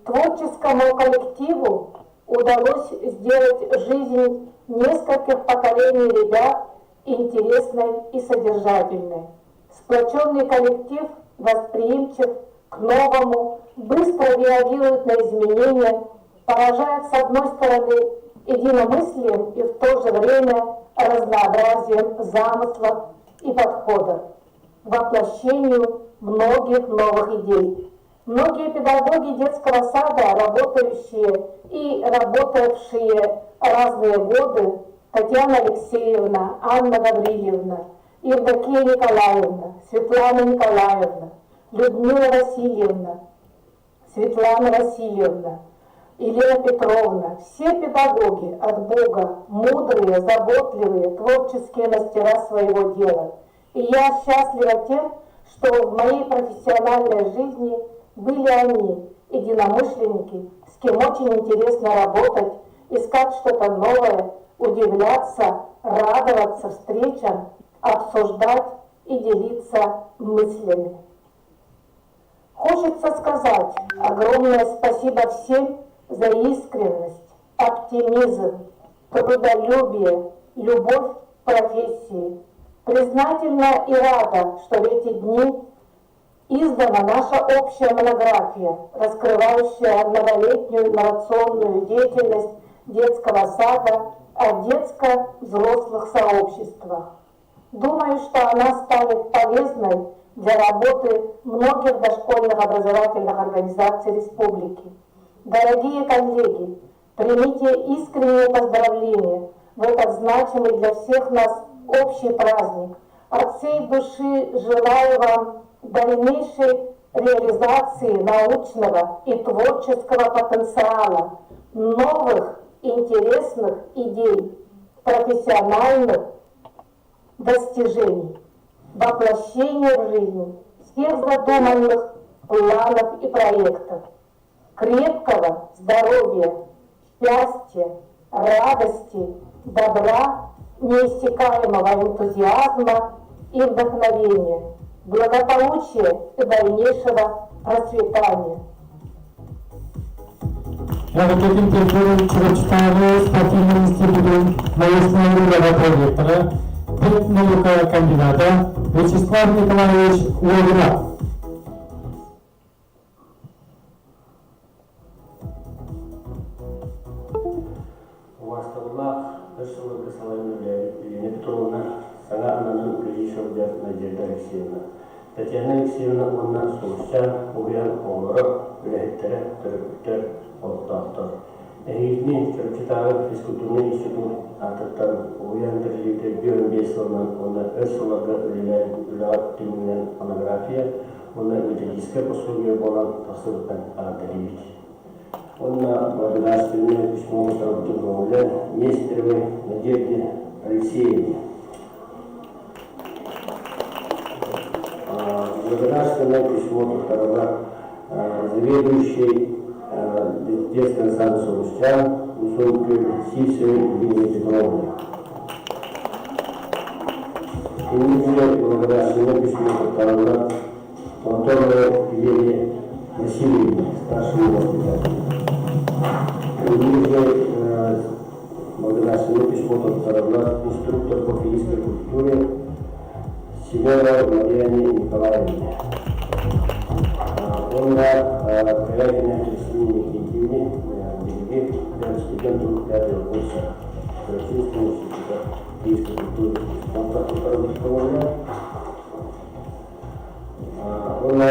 Творческому коллективу удалось сделать жизнь нескольких поколений ребят интересной и содержательной. Сплоченный коллектив восприимчив к новому, быстро реагирует на изменения, поражает с одной стороны единомыслием и в то же время разнообразием замыслов и подходов, воплощению многих новых идей. Многие педагоги детского сада, работающие и работавшие разные годы, Татьяна Алексеевна, Анна Гаврильевна, Евдокия Николаевна, Светлана Николаевна, Людмила Васильевна, Светлана Васильевна, Елена Петровна, все педагоги от Бога, мудрые, заботливые, творческие мастера своего дела. И я счастлива тем, что в моей профессиональной жизни были они, единомышленники, с кем очень интересно работать, искать что-то новое, удивляться, радоваться встречам, обсуждать и делиться мыслями. Хочется сказать огромное спасибо всем за искренность, оптимизм, трудолюбие, любовь к профессии. Признательна и рада, что в эти дни издана наша общая монография, раскрывающая многолетнюю инновационную деятельность детского сада о детско-взрослых сообществах. Думаю, что она станет полезной для работы многих дошкольных образовательных организаций республики. Дорогие коллеги, примите искренние поздравления в этот значимый для всех нас общий праздник. От всей души желаю вам дальнейшей реализации научного и творческого потенциала, новых интересных идей, профессиональных достижений, воплощения в жизнь всех задуманных планов и проектов, крепкого здоровья, счастья, радости, добра, неиссякаемого энтузиазма и вдохновения. Благополучия и дальнейшего процветания! Эҕэрдэтин тиэрдэр Чурапчытааҕы спортивнай институтун научнай үлэҕэ проректора, педнаука кандидата Вячеслав Николаевич Логинов. Убаастабыллаах өр сылларга салайан үлэлээбит Елена Петровна саҥа ананан үлэлии сылдьар Надежда Алексеевна, Татьяна Алексеевна уонна Сулусчаан уһуйаан оҕолоро, үлэһиттэрэ, төрөппүттэр, олохтоохтор. Эһигитини Чурапчытааҕы физкультурнай институт аатыттан уһуйаан тэриллибитэ 55 сылынан уонна өр сылларга үлэлээн үлэҕэ түмүгүнэн монография уонна методическай пособие буолан тахсыбытынан эҕэрдэлиибит. Уонна благодарственное письмо туттарбытын көҥүллээн Нестеровой Надежде Алексеевне. Благодарственное письмо туттарыла заведующей детского сада Сулусчан Усолкин Сивцевой Евгении Петровне. Кинигэ благодарственное письмо туттарыла Платоновой Елене Васильевне, старшему воспитателю. Кинигэ благодарственное письмо туттарыла инструктор по физической культуре Семенова Марьяне Николаевне. Уонна Корякина Кристине Никитине биһиги студент пятого курса Российского института физической культуры и спорта туттарылар. Уонна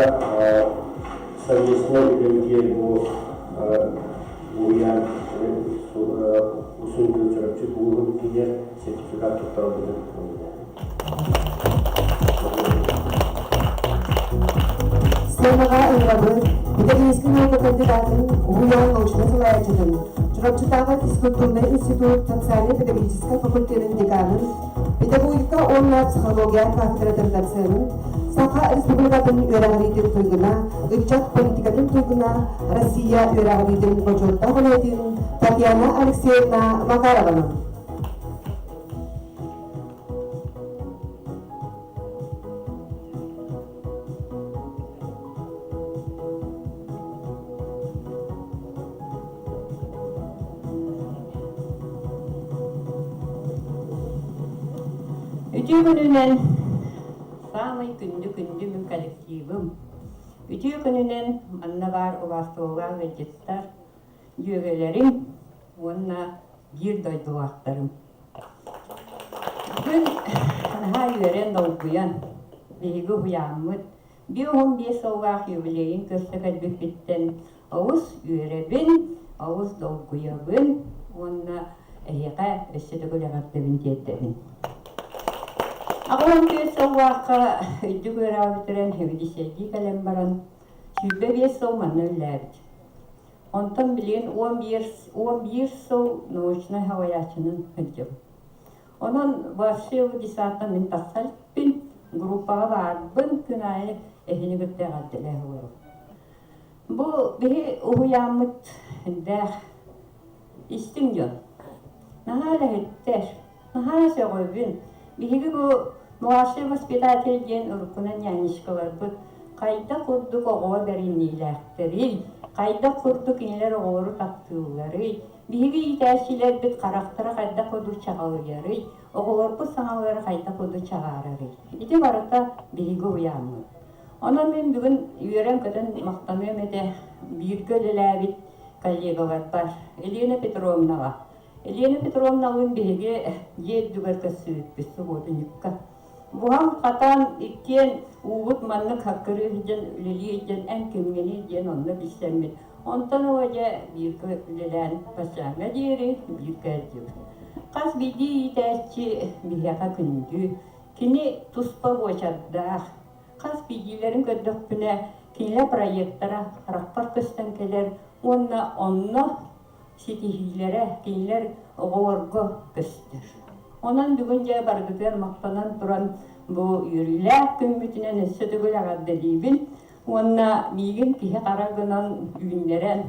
совместно үлэбитигэр бу уһуйаан усун Чурапчы улууһун киинигэр сертификат туттарарбытын Сценаҕа ыҥырабыт педагогическай наука кандидатын, уһуйаан научнай салайааччытын, Чурапчытааҕы физкультурнай институт социальнай-педагогическай факультетын деканын, педагогика уонна психология кафедратын доценын, Саха Республикатын үөрэҕириитин туйгуна, ыччат политикатын туйгуна, Россия үөрэҕириитин бочуоттаах үлэһитин Татьяна Алексеевна Макарованы. Үтүө күнүнэн саамай күндү-күндү мин коллективым. Үтүө күнүнэн манна баар убаастабыллаах ыалдьыттар, дьүөгэлэрим уонна биир дойдулаахтарым. Бүгүн наһаа үөрэн, долгуйан биһиги уһуйааммыт 55 сыллаах юбилейын көрсө кэлбиппиттэн олус үөрэбин, олус долгуйабын уонна эһиэхэ өссө төгүл эҕэрдэбин тиэрдэбин. 84 сыллаахха үрдүк үөрэҕи бүтэрэн Хэвидисэйдии кэлэн баран 25 сыл манна үлэлээбит. Онтон билигин 11 сыл научнай салайааччынан сылдьабын. Онон вообще десантан мин тахса иликпин, группаҕа баарбын, күн аайы эһини кытта эҕэрдэлээх олоробун. Бу биһи уһуйааммыт элбэх истиҥ дьон. Наһаа үлэһиттэр, наһаа сөҕөбүн. Биһиги бу младший воспитатель диэн уруккунан нянечкаларбыт хайдах курдук оҕоҕо бэриниилээхтэрий, хайдах курдук кинилэр оҕолору таптыылларый, биһиги иитээччилэрбит харахтара хайдах курдук чаҕылыйарый, оҕолорбут саҥалара хайдах курдук чаҕаарарый. Ити барыта биһиги уһуйааммыт. Онон мин бүгүн үөрэн-көтөн махтаныам этэ бииргэ үлэлээбит коллегаларбар Елена Петровнаҕа. Елена Петровналыын биһиги дьиэ үрдүгэр көрсүбүппүт субуотунньукка. Буһан-хатан иккиэн уубут маннык хаккырыы сылдьан үлэлии сылдьан эн кимҥиний диэн онно билсэммит. Онтон ыла дьэ бииргэ үлэлээн баччааҥҥа диэри бииргэ сылдьыбыт. Хас биирдии иитээччи биһиэхэ күндү, кини туспа буочардаах. Хас биирдиилэрин көрдөхпүнэ, кинилэр проектара харахпар көстөн кэлэр уонна онно ситиһиилэрэ кинилэр оҕолорго көстөр. Онон бүгүн дьэ барыгытыгар махтанан туран бу үөрүүлээх күммүтүнэн өссө төгүл эҕэрдэлиибин уонна миигин киһи хара гынан үүннэрэн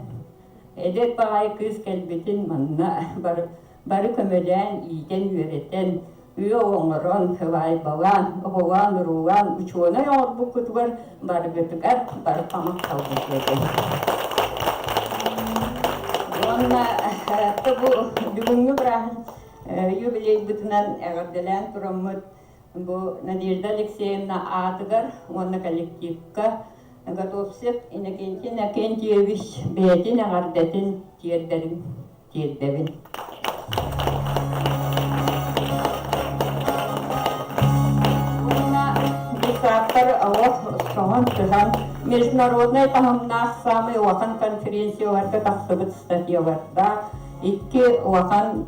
эдэр баҕайы кыыс кэлбитин манна бары, бары көмөлөөн, иитэн-үөрэтэн. Үө оҥорон, сыбаайбалаан, оҕолоон-уруулаан учуонай оҥорбуккутугар барыгытыгар барҕа махталбын тиэрдэбин. Уонна бу бүгүҥҥү бырааһын юбилейбытынан эҕэрдэлээн тураммыт бу Надежда Алексеевна аатыгар уонна коллективка Готовцев Иннокентий Иннокентьевич бэйэтин эҕэрдэтин тиэрдэрин тиэрдэбин. Уонна депутаттар олох соһон-сыһан международнай таһымнаах саамай улахан конференцияларга тахсыбыт статьялардаах икки улахан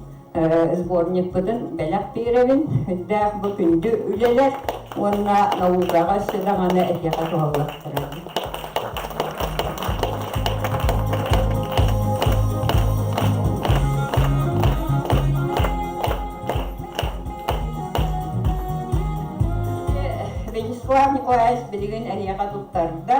сборникпытын бэлэх биэрэбин. Үрдээх бу күндү үлэлэр уонна наукаҕа өссө даҕаны эһиэхэ туһалыахтара. Вячеслав Николаевич билигин эһиэхэ туттарда.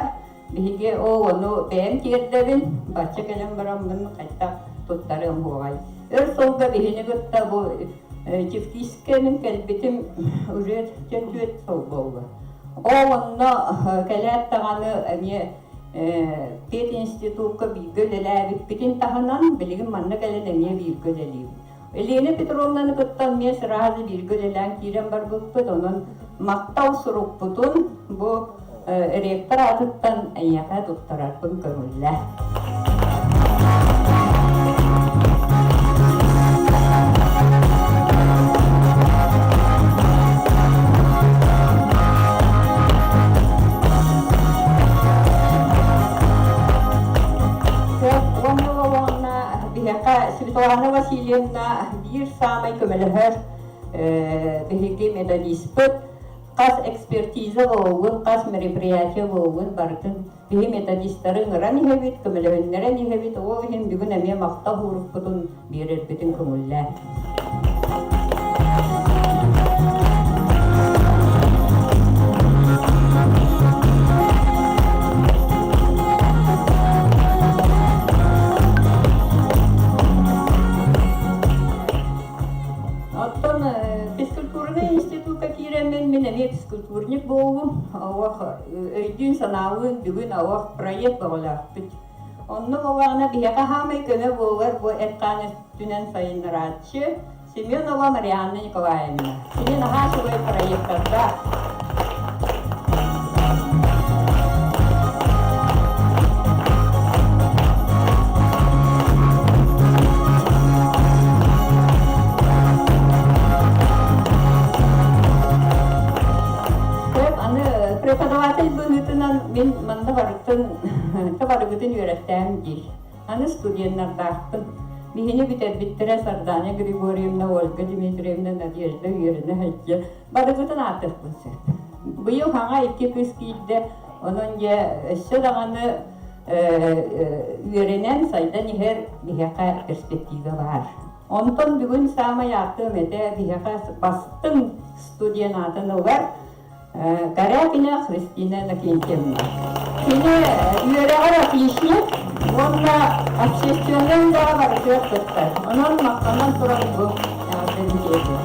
Биһиги оо ону бэйэм тиэрдэбин, бачча кэлэн бараммын хайдах туттарыам буоҕай. Өр сылга биһини кытта бу Чифтискэ мин кэлбитим уже түөрт сыл буолла. Ол онно кэлээт даҕаны эмиэ пединститукка бииргэ үлэлээбиппитин таһынан билигин манна кэлэн эмиэ бииргэ үлэлиибит. Елена Петровнаны кытта эмиэ сразу бииргэ үлэлээн киирэн барбыппыт, онон махтал сурукпутун бу ректор аатыттан эйиэхэ туттарарбын көҥүллээ. Биһиэхэ Светлана Васильевна биир саамай көмөлөһөр биһиги методиспыт хас экспертиза буоллун, хас мероприятие буоллун барытын биһи методистары ыҥыран иһэбит, көмөлөһүннэрэн иһэбит, ол иһин бүгүн эмиэ махтал уурукпутун биэрэрбитин көҥүллээн. Оттон физкультурнай институкка киирэммин мин эмиэ физкультурник буоллум. Олох өйдүүн-санаалыын бүгүн олох проект бөҕөлөөхпүт. Онно буоллаҕына биһиэхэ хаамай көмө буолар бу эт-хаан өттүнэн сайыннарааччы Семенова Марианна Николаевна. Кини наһаа үчүгэй проектардаах. Аны преподаватель быһыытынан мин манна барытын барыгытын үөрэттээн диир. Аны студеннардаахпын. Биһини бүтэрбиттэрэ Сардана Григорьевна, Ольга Дмитриевна, Надежда үөрэнэ сылдьа барыгытын аатыахпын сөп. Быйыл хаҥа икки кыыс киирдэ, онон дьэ өссө даҕаны үөрэнэн сайдан иһэр биһиэхэ перспектива баар. Онтон бүгүн саамай ааттыам этэ биһиэхэ бастыҥ студент аатын ылар Корякина Христина Иннокентьевна. Кини үөрэҕэр отличник уонна общественнай үлэҕэ барытыгар кыттар. Онон махтанан туран бу эҕэрдэни тиэрдэбин.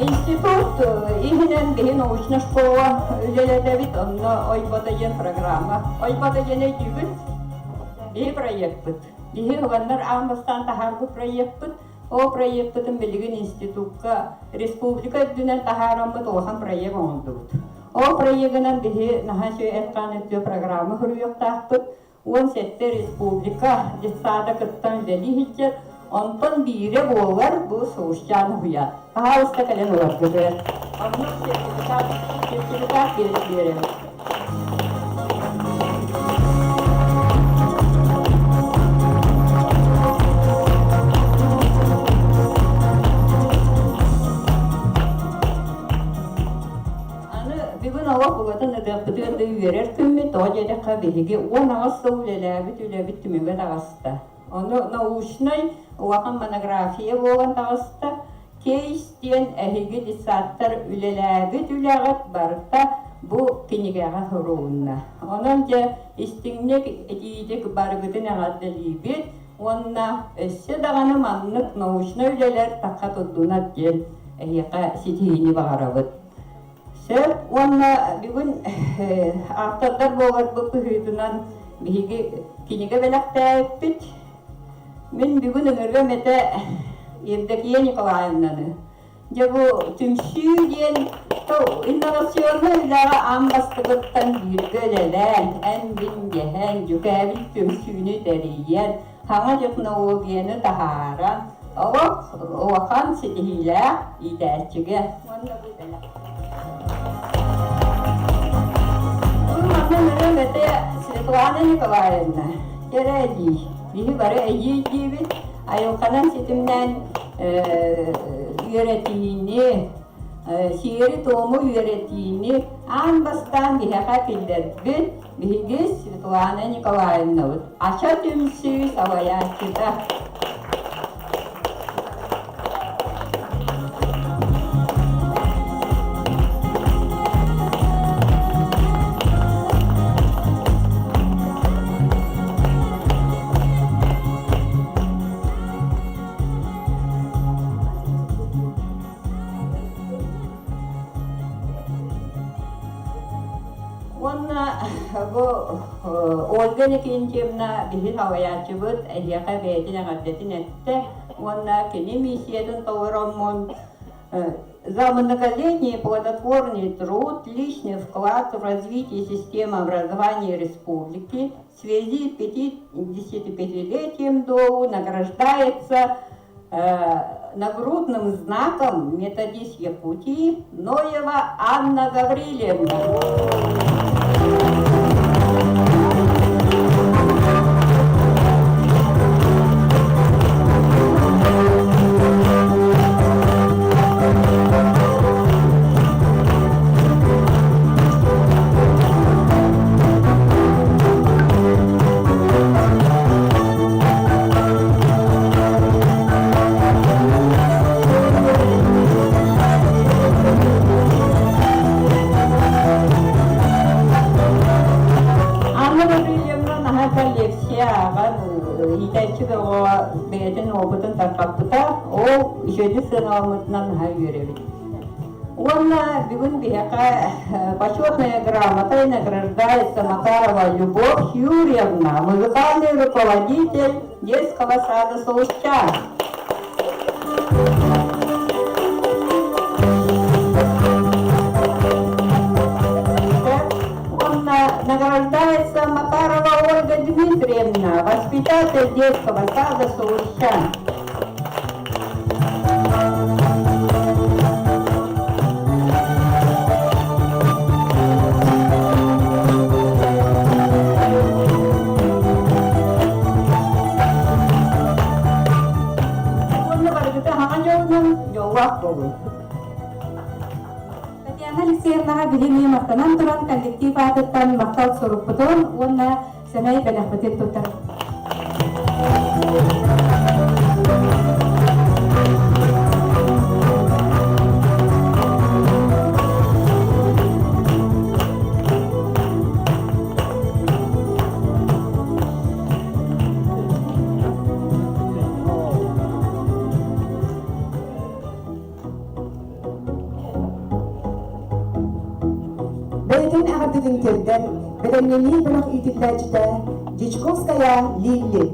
Институт иһинэн биһи научная школа үлэлэтэбит, онно Ойбото диэн программа. Ойбото диэн өйдүүгүт? Биһи проекпыт. Биһи ыланнар аан бастаан таһаарбыт проекпыт. Ол проекпытын билигин институкка республика үрдүнэн таһаараммыт улахан проект оҥордубут. Ол проегынан биһи наһаа үчүгэй эт-хаан өттүө программа суруйуохтаахпыт. 17 республика детсада кыттан үлэлии сылдьар. Онтон биирэ буолар бу Сулусчаан уһуйаан. Пожалуйста, кэлэн ыларгытыгар. Оннук сертификат, сертификат биэрэбит. Аны бүгүн олох угатын ытыахпытыгар да үөрэр күммүт, тоҕо диэтэххэ биһиги 18 сыл үлэлээбит үлэбит түмүгэ таҕыста. Ону научнай улахан монография буолан таҕыста. Кейс диэн эһиги детсадтар үлэлээбит үлэҕит барыта бу кинигэҕэ сурулунна. Онон дьэ истиҥник этиитик барыгытын эҕэрдэлиибит уонна өссө даҕаны маннык научнай үлэлэр тахха турдунар диэн эһиэхэ ситиһиини баҕарабыт. Сөп уонна бүгүн автордар буоларбыт быһыытынан биһиги кинигэ бэлэхтээбиппит. Мин бүгүн ыҥырыам этэ Евдокия Николаевнаны. Дьэ бу түмсүү диэн инновационнай үлэҕэ аан бастакыттан бииргэ үлэлээн, эн-мин дэһэн, дьүкээбил түмсүүнү тэрийэн, саҥа технологияны таһааран, олох улахан ситиһиилээх иитээччигэ уонна бу бэлэх. Бу манна нөрөм этэ Светлана Николаевна, кэрэ эдьиий. Биһи бары эдьиий диибит, айылҕанан ситимнээн үөрэтиини, сиэри-туому үөрэтиини аан бастаан биһиэхэ киллэрбит биһиги Светлана Николаевнабыт Ача түмсүү салайааччыта. Уонна бу Ольга Никентьевна биһи салайааччыбыт эһиэхэ бэйэтин эҕэрдэтин эттэ уонна кини миссиятын толороммун За многолетний плодотворный труд, личный вклад в развитие системы образования республики в связи с 55-летием ДОУ награждается нагрудным знаком методист Якутии Ноева Анна Гаврильевна. Анна Гаврильевна наһаа коллекция ааҕар иитээччи бөҕө бэйэтин опытын тарҕаппыта ол үчүгэйдик сыаналаммытынан наһаа үөрэбит. Уонна бүгүн биһиэхэ почетная грамотой награждается Макарова Любовь Юрьевна, музыкальный руководитель детского сада «Сулусчан». Уонна награждается Макарова Ольга Дмитриевна, воспитатель детского сада «Сулусчан». Уонна барыгыта хаҥа дьолунан дьоллоох буолун. Татьяна Алексеевнаҕа билимии махтанан туран коллектив аатыттан махтал сурукпутун уонна сэмэй бэлэхпитин туттар. Бэйэтин эҕэрдэтин тиэрдэр бэлэмнэнии бөлөх иитиллээччитэ Дьячковская Лилли.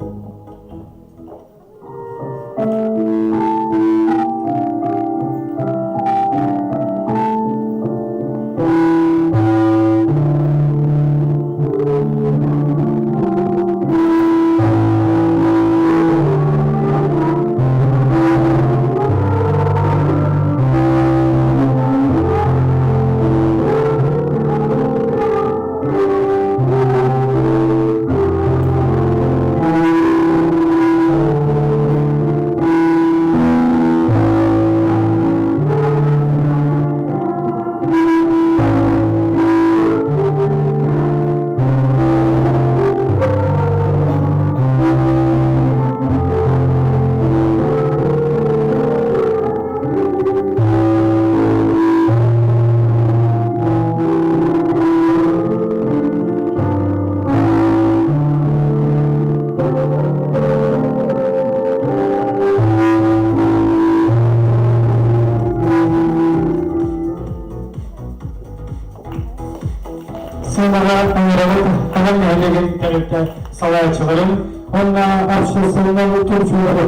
нэһилиэгин тэрилтэ салайааччыларын уонна общественнай түмсүүлэри.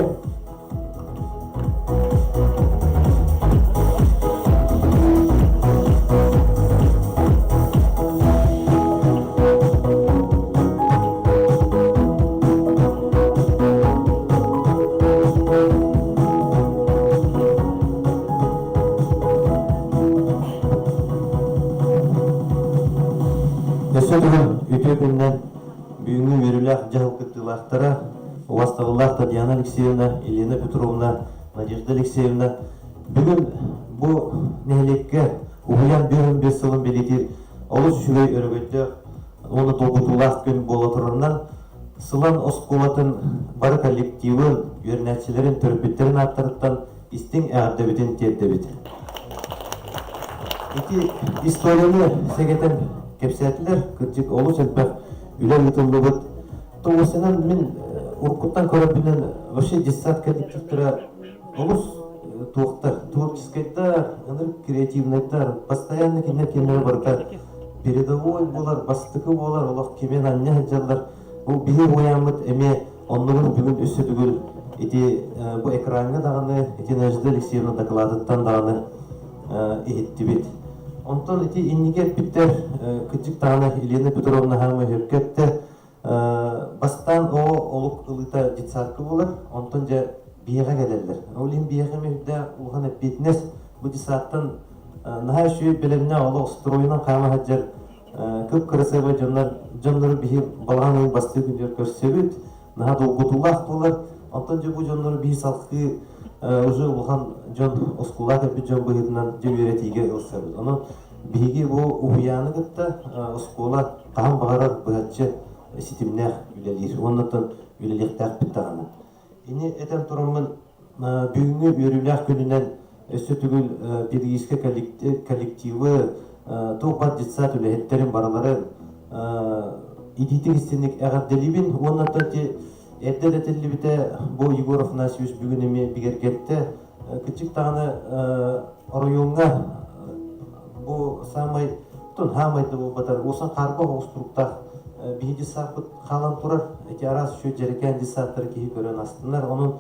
Өссө төгүл үтүө күнүнэн бүгүҥҥү үөрүүлээх дьаһал кыттыылаахтара убастабыллаах Татьяна Алексеевна, Елена Петровна, Надежда Алексеевна бүгүн бу нэһилиэккэ уһуйаан 55 сылын бэлиэтиир олус үчүгэй өрөгөйдөөх уонна долгутуулаах күн буола турарынан Сылан оскуолатын бары коллективын, үөрэнээччилэрин, төрөппүттэрин ааттарыттан истиҥ эҕэрдэбитин тиэрдэбит. Ити историяны сэгэтэн кэпсээтилэр, кырдьык олус элбэх үлэ ыытыллыбыт. Тоҕусунан мин уруккуттан көрөрбүнэн вообще детсад коллективтара олус туохтар, творческайдар, ынырык креативнайдар, постоянно кинилэр кимнэрэ барыта передовой буолар, бастакы буолар, олох кимин анньа сылдьаллар. Бу биһи уһуйааммыт эмиэ оннугун бүгүн өссө төгүл ити бу экраҥҥа даҕаны, ити Надежда Алексеевна дакылаатыттан даҕаны иһиттибит. Онтон ити инники эппиттэр кырдьык даҕаны Елена Петровна хаамы өһүргэ эттэ. Бастаан оҕо олук ылыыта детсадка буолар, онтон дьэ биһиэхэ кэлэллэр. Ол иһин биһиэхэ эмиэ үрдээх улахан эппиэтинэс бу детсадтан наһаа үчүгэй бэлэмнээх олох стройунан хаама сылдьар кып-кырасыабай дьоннор дьоннору биһи балаҕан ыйын бастыы күнүгэр көрсөбүт, наһаа долгутуулаах буолар. Онтон дьэ бу дьоннору биһи салгыы уже улахан дьон оскуолаҕа кэлбит дьон быһыытынан дьэ үөрэтиигэ ылсабыт. Онон биһиги бу уһуйааны кытта оскуола хаһан баҕарар быһаччы ситимнээх үлэлиир. Уоннаттан үлэлиэхтээхпит даҕаны. Ини этэн тураммын бүгүҥҥү үөрүүлээх күнүнэн өссө төгүл педагогическай коллективы, туох баар детсад үлэһиттэрин барыларын итиитик истинник эҕэрдэлиибин уонна ити эрдэ да этиллибитэ бу Егор Афанасьевич бүгүн эмиэ бигэргэттэ. Кыччык даҕаны оройуоҥҥа бу саамай хаамай да буолбатар уосан хаарбах оҕус туруктаах биһи детсадпыт хаалан турар. Ити араас үчүгэй дьэрэкээн детсадтары киһи көрөн астынар. Онон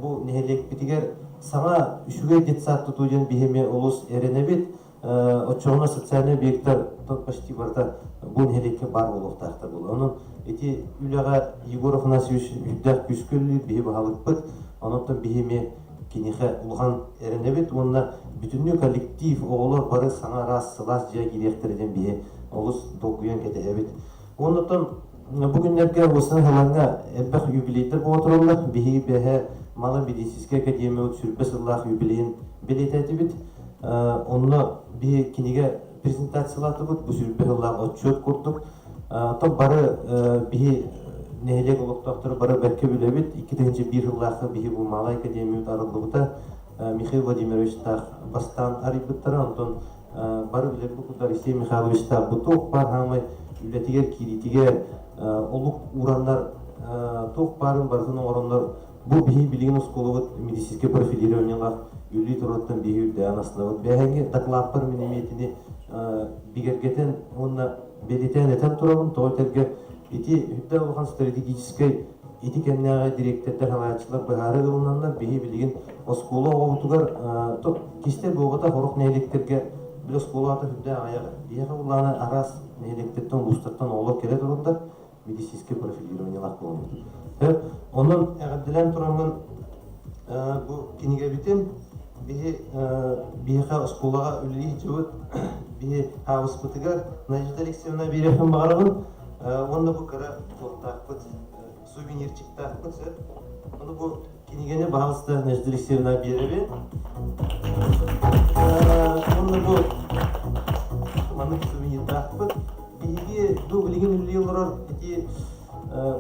бу нэһилиэкпитигэр саҥа үчүгэй детсад тутуу диэн биһи эмиэ олус эрэнэбит. Оччоҕуна социальнай объектар почти барыта бу нэһилиэккэ баар буолуохтаахтар буолуо. Онон ити үлэҕэ Егор Афанасьевич үрдээх күүскэ үлэлиир биһи баһылыкпыт. Онон биһи эмиэ киниэхэ улахан эрэнэбит уонна бүтүннүү коллектив, оҕолор бары саҥа араас сылаас дьиэ киириэхтэрэ диэн биһи олус долгуйан кэтэһэбит. Оннуттан бу күннэргэ Уосана Халаҥҥа элбэх юбилейдар буола тураллар. Биһиги бэһэ Мала медицинскэй академиябыт сүрбэ сыллаах юбилейын бэлиэтээтибит. Онно биһи кинигэ презентациялаатыбыт, бу сүрбэ сыллаах отчуот курдук. Оттон бары биһи нэһилиэк олохтоохторо бары бэркэ билэбит. 2001 сыллаахха биһи бу Малай академиябыт арыллыбыта. Михаил Владимировичтаах бастаан арыйбыттара, онтон бары билэрбит курдук Алексей Михайловичтаах бу туох баар хаамай үлэтигэр киириитигэр олук уураннар туох баарын барытын оҥороннор бу биһи билигин оскуолабыт медицинскэй профилированиелаах үлэлии турарыттан биһи үрдээн астынабыт. Бэһэҥҥи дакылааппар мин эмиэ итини бигэргэтэн уонна бэлиэтээн этэн турабын. Тоҕо этэргэ ити үрдэ улахан стратегическай ити кэмнээҕи дириэктэрдэр салайааччылар быһаарыы ылынаннар биһи билигин оскуола оҕобутугар кистэл буолбатах сорох нэһилиэктэргэ били оскуола аата сүрдээх аҕыйах биһиэхэ улаана араас нэһилиэктэртэн улуустартан оҕолор кэлэ тураллар медицинскэй профилированиелаах буоламмыт. Онон эҕэрдэлээн тураммын бу кинигэбитин биһи биһиэхэ оскуолаҕа үлэлии сылдьыбыт биһи хаабыспытыгар Надежда Алексеевна биэриэхпин баҕарабын уонна бу кыра туохтаахпыт сувенирчиктаахпыт сөп. Ону бу кинигэни баһаалыста Надежда Алексеевна биэрэбин. Уонна бу маннык сувенирдаахпыт. Биһиги бу билигин үлэлии олорор ити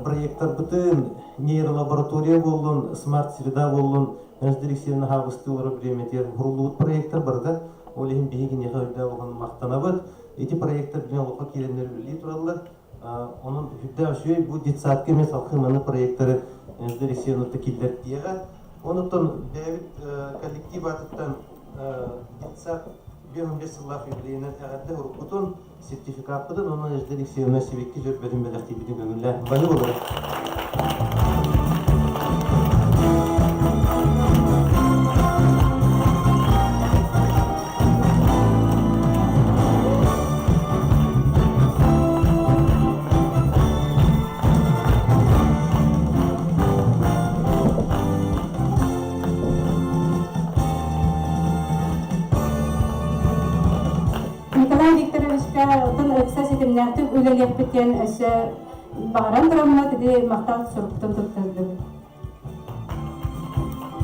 проекторбытын нейролаборатория буоллун, смарт-среда буоллун, Надежда Алексеевна хаабыстыы олорор бириэмэтигэр уһуруллубут проектор барыта. Ол иһин биһиги киниэхэ өйдөөх улахан махтанабыт. Ити проектор билигин олоххо киирэннэр үлэлии тураллар. Онон үрдээх үчүгэй бу детсадка эмиэ салгыы маннык проекторы Надежда Алексеевна киллэртиэҕэ. Онуттан бэйэбит коллектив аатыттан детсад 55 сыллаах юбилейынан эҕэрдэ уруккутун. сертификаппытын уонна Надежда Алексеевна сибикки дьөрбөтүн бэлэхтиирбитин көҥүллээн баһыы болары. Николай Викторовичка оттон ыкса ситимнээхтик үлэлиэхпит диэн өссө баҕаран тураммыт ити махтал сурукпутун туттардыбыт.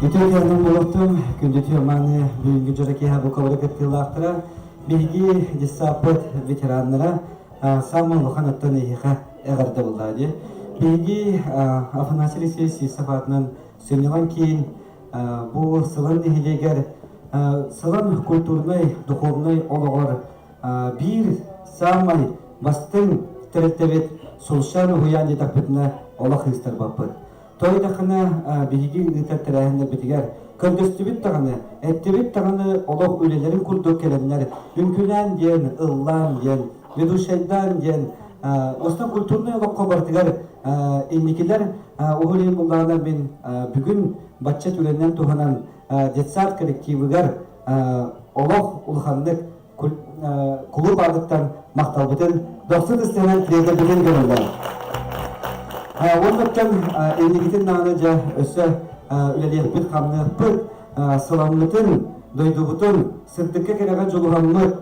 Үтүө кэргэн буолуохтун, күндү Тюрманы бүгүҥҥү дьоро киэһэ бу кыттыылаахтара, биһиги детсаппыт ветераннара саамай улахан оттон эһиэхэ эҕэрдэ буоллаа дии. Биһиги Афанасий Алексеевич Сивцев аатынан сынньалаҥ киин бу Сылан нэһилиэгэр Сылан культурнай, духовнай олоҕор биир саамай бастыҥ тэрилтэбит Сулшан уһуйаан диэтэхпитинэ олох ыыстарбаппыт. Тойдахына биһиги ыытар тэрээһиннэрбитигэр көрдөстүбүт даҕаны, эттибит даҕаны олох үлэлэрин курдук кэлэннэр үҥкүлээн диэн, ыллаан диэн, ведущайдаан диэн Остан культурнай олоххо барытыгар инникилэр уһулин буллаҕына мин бүгүн бачча түгэнинэн туһанан детсад коллективыгар олох улаханнык кулууп аатыттан махталбытын дохсун ыстыынан тириэрдэрбитин көрөллөр. Уоннаттан инникитин даҕаны дьэ өссө үлэлиэхпит, хамныахпыт, сыламмытын, дойдубутун сырдыкка кэрэҕэ дьулуһаммыт,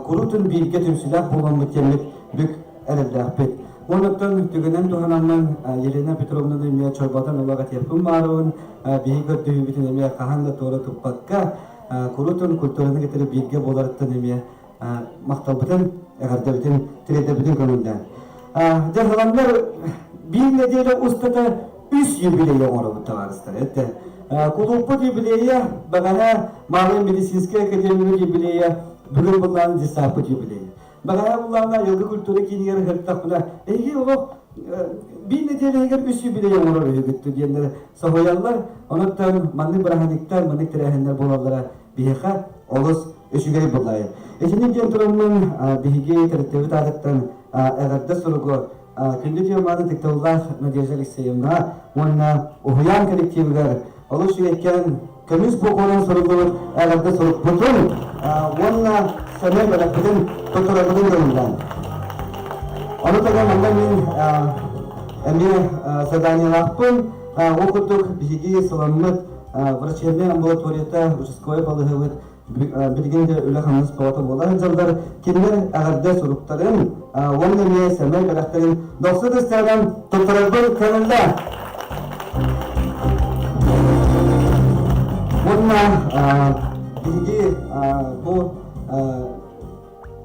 куруутун бииргэ түмсүүлээх буоламмыт диэммит бүк эрэллээхпит. Уоннаттан түгэнэн туһанаммын Елена Петровнаны эмиэ чорботон ылах этиэхпин баарыбын, биһиги көрдөһүүбүтүн эмиэ хаһан да туора туппакка, куруутун культураны кытары бииргэ буоларыттан эмиэ махталбытын, эҕэрдэбитин, тириэрдэбитин көҥүллээн. Дьэ, халамнар биир нэдиэлэ устата үс юбилейи оҥоробут табаарыстар. Это кулууппут юбилейа, бэҕэһээ Малая медицинская академия юбилейа, бүгүн буллаан десаппыт юбилейа. Бэҕэһээ буллаана айылгы культура киинигэр ыһыктахпына, эһиги олох биир нэдиэлэһигэр үс юбилей оҥорор үһүгүт диэннэр соһуйаллар. Онон маннык бырааһынньыктар, маннык тэрээһиннэр буолаллара биһиэхэ олус үчүгэй буллайы. Итини диэн тураммын биһиги тэрилтэбит аатыттан эҕэрдэ суругу күндү Тиоманы тыкталлаах Надежда Алексеевна уонна уһуйаан коллективыгар олус үчүгэйкээн көмүс буукуонан суруллубут эҕэрдэ сурукпутун уонна сэмэй бэлэхпитин туттарарбытын көҥүллээн. Ону тэҥэ манна мин эмиэ заданиелаахпын. Ол курдук биһиги сыламмыт врачебнай амбулаторията, участковай балыыһабыт билигин да үлэ-хамнас бөҕөтө буола сылдьаллар. Кинилэр эҕэрдэ суруктарын уонна эмиэ сэмэй бэлэхтэрин дохсун ыстаанан туттарарбын көҥүллээ. Уонна биһиги бу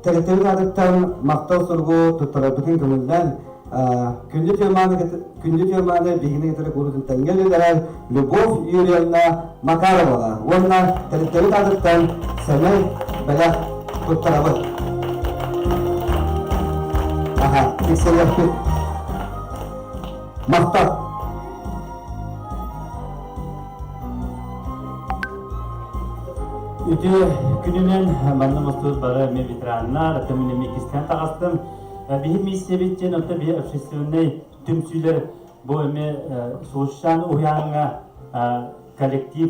тэрилтэбит аатыттан махтал суругу туттарарбытын көҥүллээн күндү тюрманы күндү тюрманы биһигини кытары куурутун тэҥҥэ үлэлэһэр Любовь Юрьевна Макароваҕа уонна тэрилтэбит аатыттан сэмэй бэлэх туттарабыт. Аха, тиксэриэхпит. Махтал! Үтүө күнүнэн манна мустубут бары эмиэ ветераннар, атын мин эмиэ кистээн таҕыстым. Биһи миссиябит диэн оттон биһи общественнай түмсүүлэр бу эмиэ Сулусчаан уһуйааҥҥа коллектив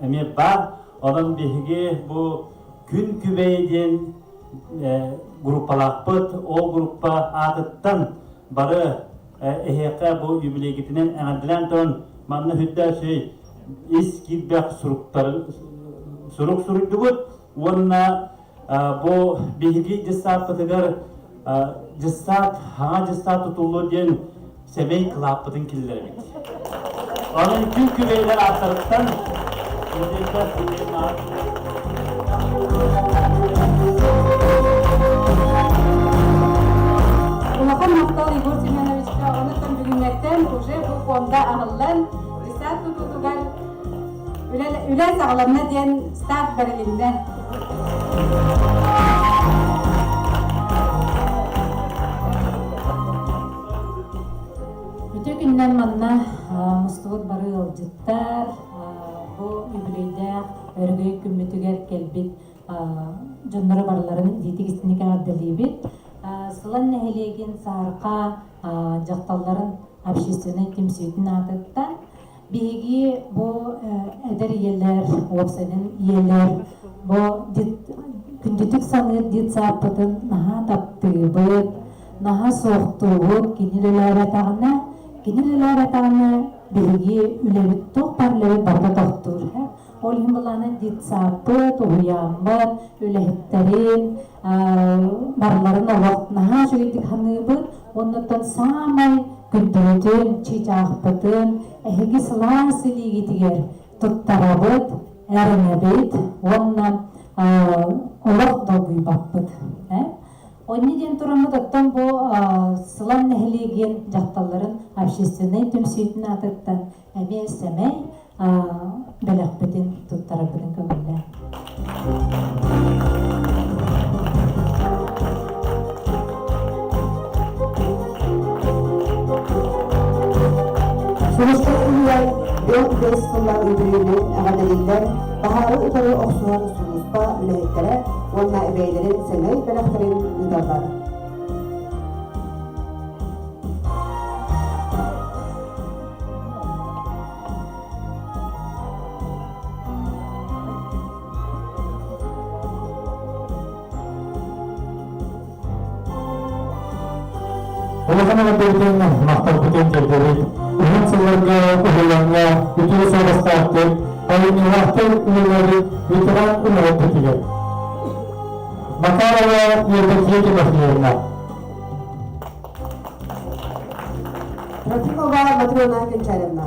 эмиэ баар. Онон биһиги бу Күн Күбэй диэн группалаахпыт. Ол группа аатыттан бары эһиэхэ бу юбилейгитинэн эҕэрдэлээн туран манна үрдээх үчүгэй ис киирбэх суруктары сурук суруйдубут уонна бу биһиги дьыссааппытыгар дьыссаат хаҥа дьыссаат тутуллуо диэн сэмэй кылааппытын киллэрэбит. Онон күн күбэйлэр ааттарыттан Надежда Сергеевна Улахан махтал Егор Семеновичка, онуттан бүгүҥҥэттэн уже бу фонда аһыллан, десант тутуутугар үлэ саҕаланна диэн старт бэрилиннэ. Үтүө күнүнэн манна мустубут бары ыалдьыттар, бу үбүлүөйдээх өрөгөй күммүтүгэр кэлбит. дьонноро барыларын итиитик истиҥник эҕэрдэлиибит. Сылан нэһилиэгин Саарка дьахталларын общественнай түмсүүтүн аатыттан биһиги бу эдэр ийэлэр, уопсайынан ийэлэр бу күндүтүк саныыр детсадпытын наһаа таптыыбыт, наһаа суохтуубут, кини үлэлээбэтэҕинэ, кини үлэлээбэтэҕинэ биһиги үлэбит туох баар үлэбит барыта тохтуур. Ол иһин былаана детсадпыт, уһуйааммыт, үлэһиттэрин барыларын олох наһаа үчүгэйдик саныыбыт. Оннуттан саамай күндүбүтүн, чыычаахпытын эһиги сылаас илиигитигэр туттарабыт, эрэнэбит уонна олох долгуйбаппыт. Онни диэн тураммыт оттон бу Сылан нэһилиэгин дьахталларын общественнай түмсүүтүн аатыттан эмиэ сэмэй бэлэхпитин туттарарбытын көҥүллээ. Сулуска уһуйан 4-5 сыллар үбүлүөйүнэн эҕэрдэлииллэр баһаары утары охсуһар сулууспа үлэһиттэрэ уонна бэйэлэрин сэмэй бэлэхтэрин ыыталлар. Улахан эҕэрдэбитин махталбытын тиэрдэбит. Уһун сылларга уһуйааҥҥа үтүө суобастаахтык, айымньылаахтык үлэлээбит ветеран үлэһиппитигэр. Макарова Евдокия Тимофеевна. Трофимова Матрена Кенчаревна.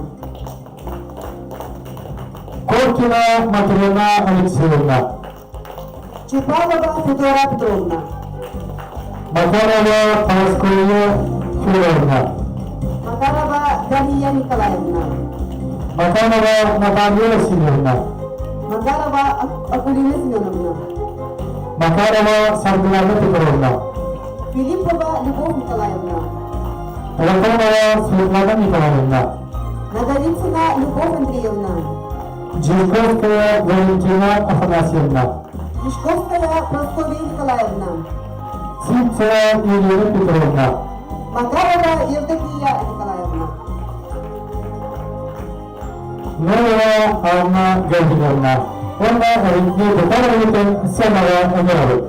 Коркина Матрена Алексеевна. Чепалова Федора Петровна. Макарова Парасковья Федоровна. Макарова Дарья Николаевна. Макарова Наталья Васильевна. Макарова Акулина Семеновна. Макарова Саргылана Петровна. Филиппова Любовь Николаевна. Платонова Светлана Николаевна. Наговицына Любовь Андреевна. Жирковская Валентина Афанасьевна. Мешковская Прасковья Николаевна. Сивцева Елена Петровна. Макарова Евдокия Николаевна. Новая Анна Гавриловна. Уонна Эрикни Бутаровитын сценаҕа ыҥырабыт.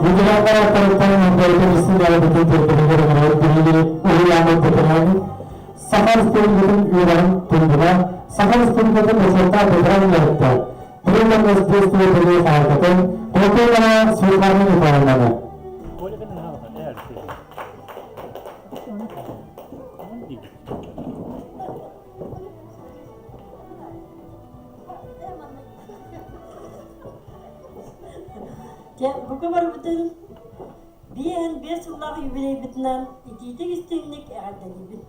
Ветераннар аттарыттан мандайытын истин аҕабытын төрдүгэр биһиги уһуйааммыт ветераны Саха Республикатын үөрэҕин туйгуна, Саха Республикатын бочуоттаах ветеран үлэһиттэр, Тренер СДС бэлиэ хаһаайкатын Платонова Светлана Николаевнаны. Дьэ, бука барбытын биэһин биэс сыллаах юбилейбытынан итиитик истиҥник эҕэрдэлиибин.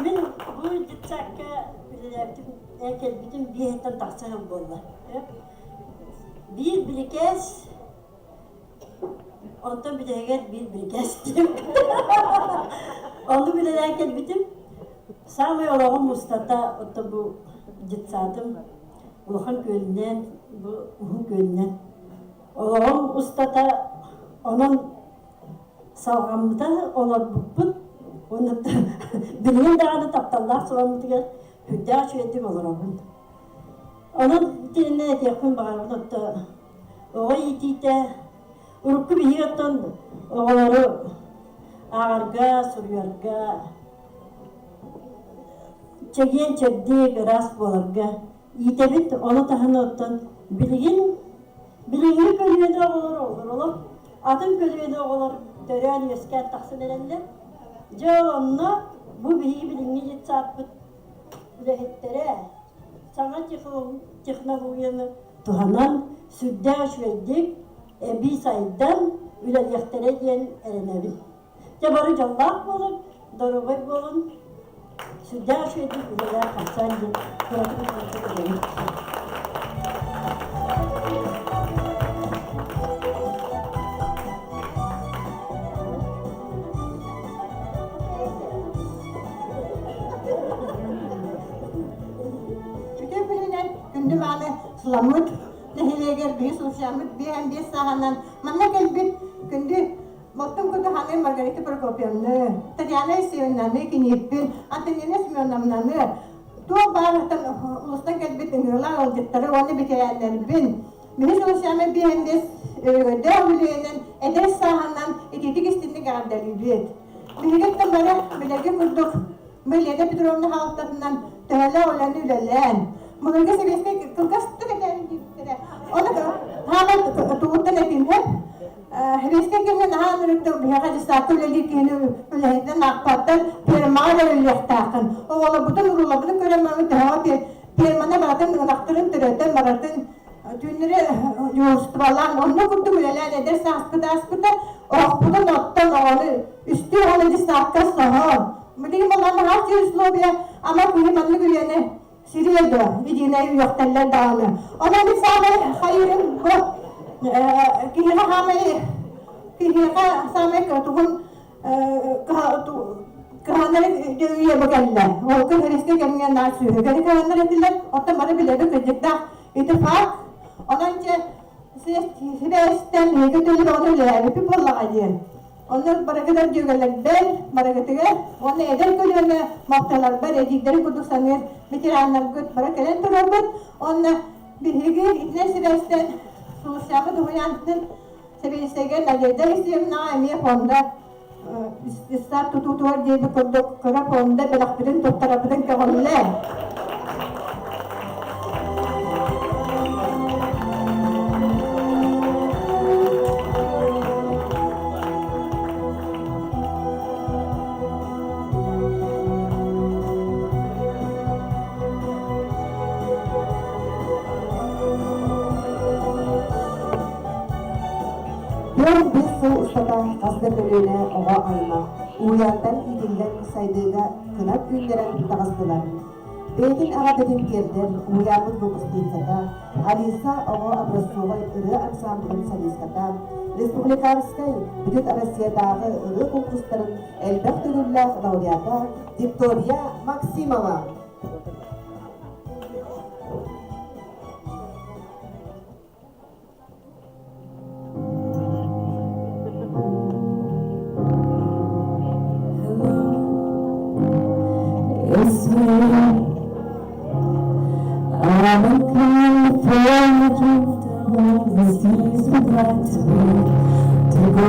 Мин бу детсадка үлэлээбитим, кэлбитим биэһиттэн тахса сыл буолла. Биир бирикээс Онтон бүтэһигэр биир бирикээстим. Оннук үлэлээн кэлбитим. Саамай олоҕум устата оттон бу детсадым улахан күөлүнэн, бу уһун күөлүнэн олоҕум устата онон салҕаммыта олорбуппут. Уонна билигин даҕаны тапталлаах суламмытыгар сүрдээх үчүгэйдик олоробун. Онон итиннэ этиэхпин баҕарабын отто оҕо иитиитэ урукку биһиги оттон оҕолору ааҕарга, суруйарга, чэгиэн чэбдик, ыраас буоларга иитэбит. Ону таһынан оттон билигин билиҥҥи көлүөнэ оҕолор олоролор, атын көлүөнэ оҕолор төрөөн үөскээн тахсан эрэллэр. Дьэ онно бу биһиги билиҥҥи детсадпыт үлэһиттэрэ саҥа технологияны туһанан сүрдээх үчүгэйдик эбии сайдан үлэлиэхтэрэ диэн эрэнэбин. Дьэ бары дьоллоох буолун, доруобай буолун, сүрдээх үчүгэйдик үлэлээх хамсаан диэн кыратык этэбин. Үтүө күнүнэн күндү мааны Сыламмыт нэһилиэгэр биһи сылдьаммыт 55 сааһынан манна кэлбит күндү Боттун Кутуханы Маргарита Прокопьевны, Татьяна Евсеевнаны кинииппин, Антонина Семеновнаны, туох баарыттан улустан кэлбит ыҥырылаах ыалдьыттары уонна бэтэрээннэрбин биһи сылдьаммыт 55 өрөгөйдөөх үлүһүйэнэн эдэр сааһынан итиитик истинник эҕэрдэлиибит. Биһигиттэн бары билэргэ курдук бу Лена Петровна хаалтатынан төһөлөөх үлэни үлэлээн, былыргы сэбиэскэй кылгастык этэрин диэбиттэрэ. Ону хаамай тугуттан этинһэ, Сэбиэскэй кэмҥэ наһаа ынырыктык биһиэхэ дьыссаакка үлэлиир киһини үлэһитинэн аахпаттан фермаҕа да үлэлиэхтээххин. Оҕолорбутун, урууларбытын көрөн баран төһөҕө ферманы барытын ынахтарын төрөтөн барытын түүннэри дьуһуурустубалаан онно курдук үлэлээн эдэр сааспыт ааспыта оһохпутун оттон оҕону үстүү оҕону дьыссаакка соһон билигин буоллаҕына наһаа үчүгэй условия ама киһи маннык үйэни сириэ дуо единэй үөхтэллэр даҕаны онон мин саамай хайыырым бу киһиэхэ саамай киһиэхэ саамай тугун кыһанар үйэ бу кэллэ ол кыһырыска кэмҥэ наар сүөһүгэри кыһанар этилэр оттон бары билэбит кырдьыктаах ити факт онон дьэ сибээстэн биһиги төлү ону үлэлээбиппит буоллаҕа диэн онно барыгытар дьүөгэлэрбэр барыгытыгар уонна эдэр көлүөнэ махталарбар эдьиийдэри курдук саныыр ветераннаргыт бары кэлэн турарбыт уонна биһиги итинэн сибээстэн Сулусчааммыт уһуйаантын сэбиэдиссэйгэ Надежда Алексеевнаҕа эмиэ фонда Ыстаап тутуутугар диэбит курдук кыра фонда бэлэхпитин туттарарбытын көҕүллээ. 45 сыл устата хас да көлүөнэ оҕо аймах уһуйаантан иитиллэн сайдыыга кынат үүннэрэн таҕыстылар. Бэйэтин эҕэрдэтин тиэрдэр уһуйааммыт выпускницата Алиса оҕо образцовай ырыа ансамблын солистката, республиканскай, бүтүн Россиятааҕы ырыа конкурстарын элбэх төгүллээх лауреата Виктория Максимова. It's me. I'm a California drifter, all the seas would like to be to go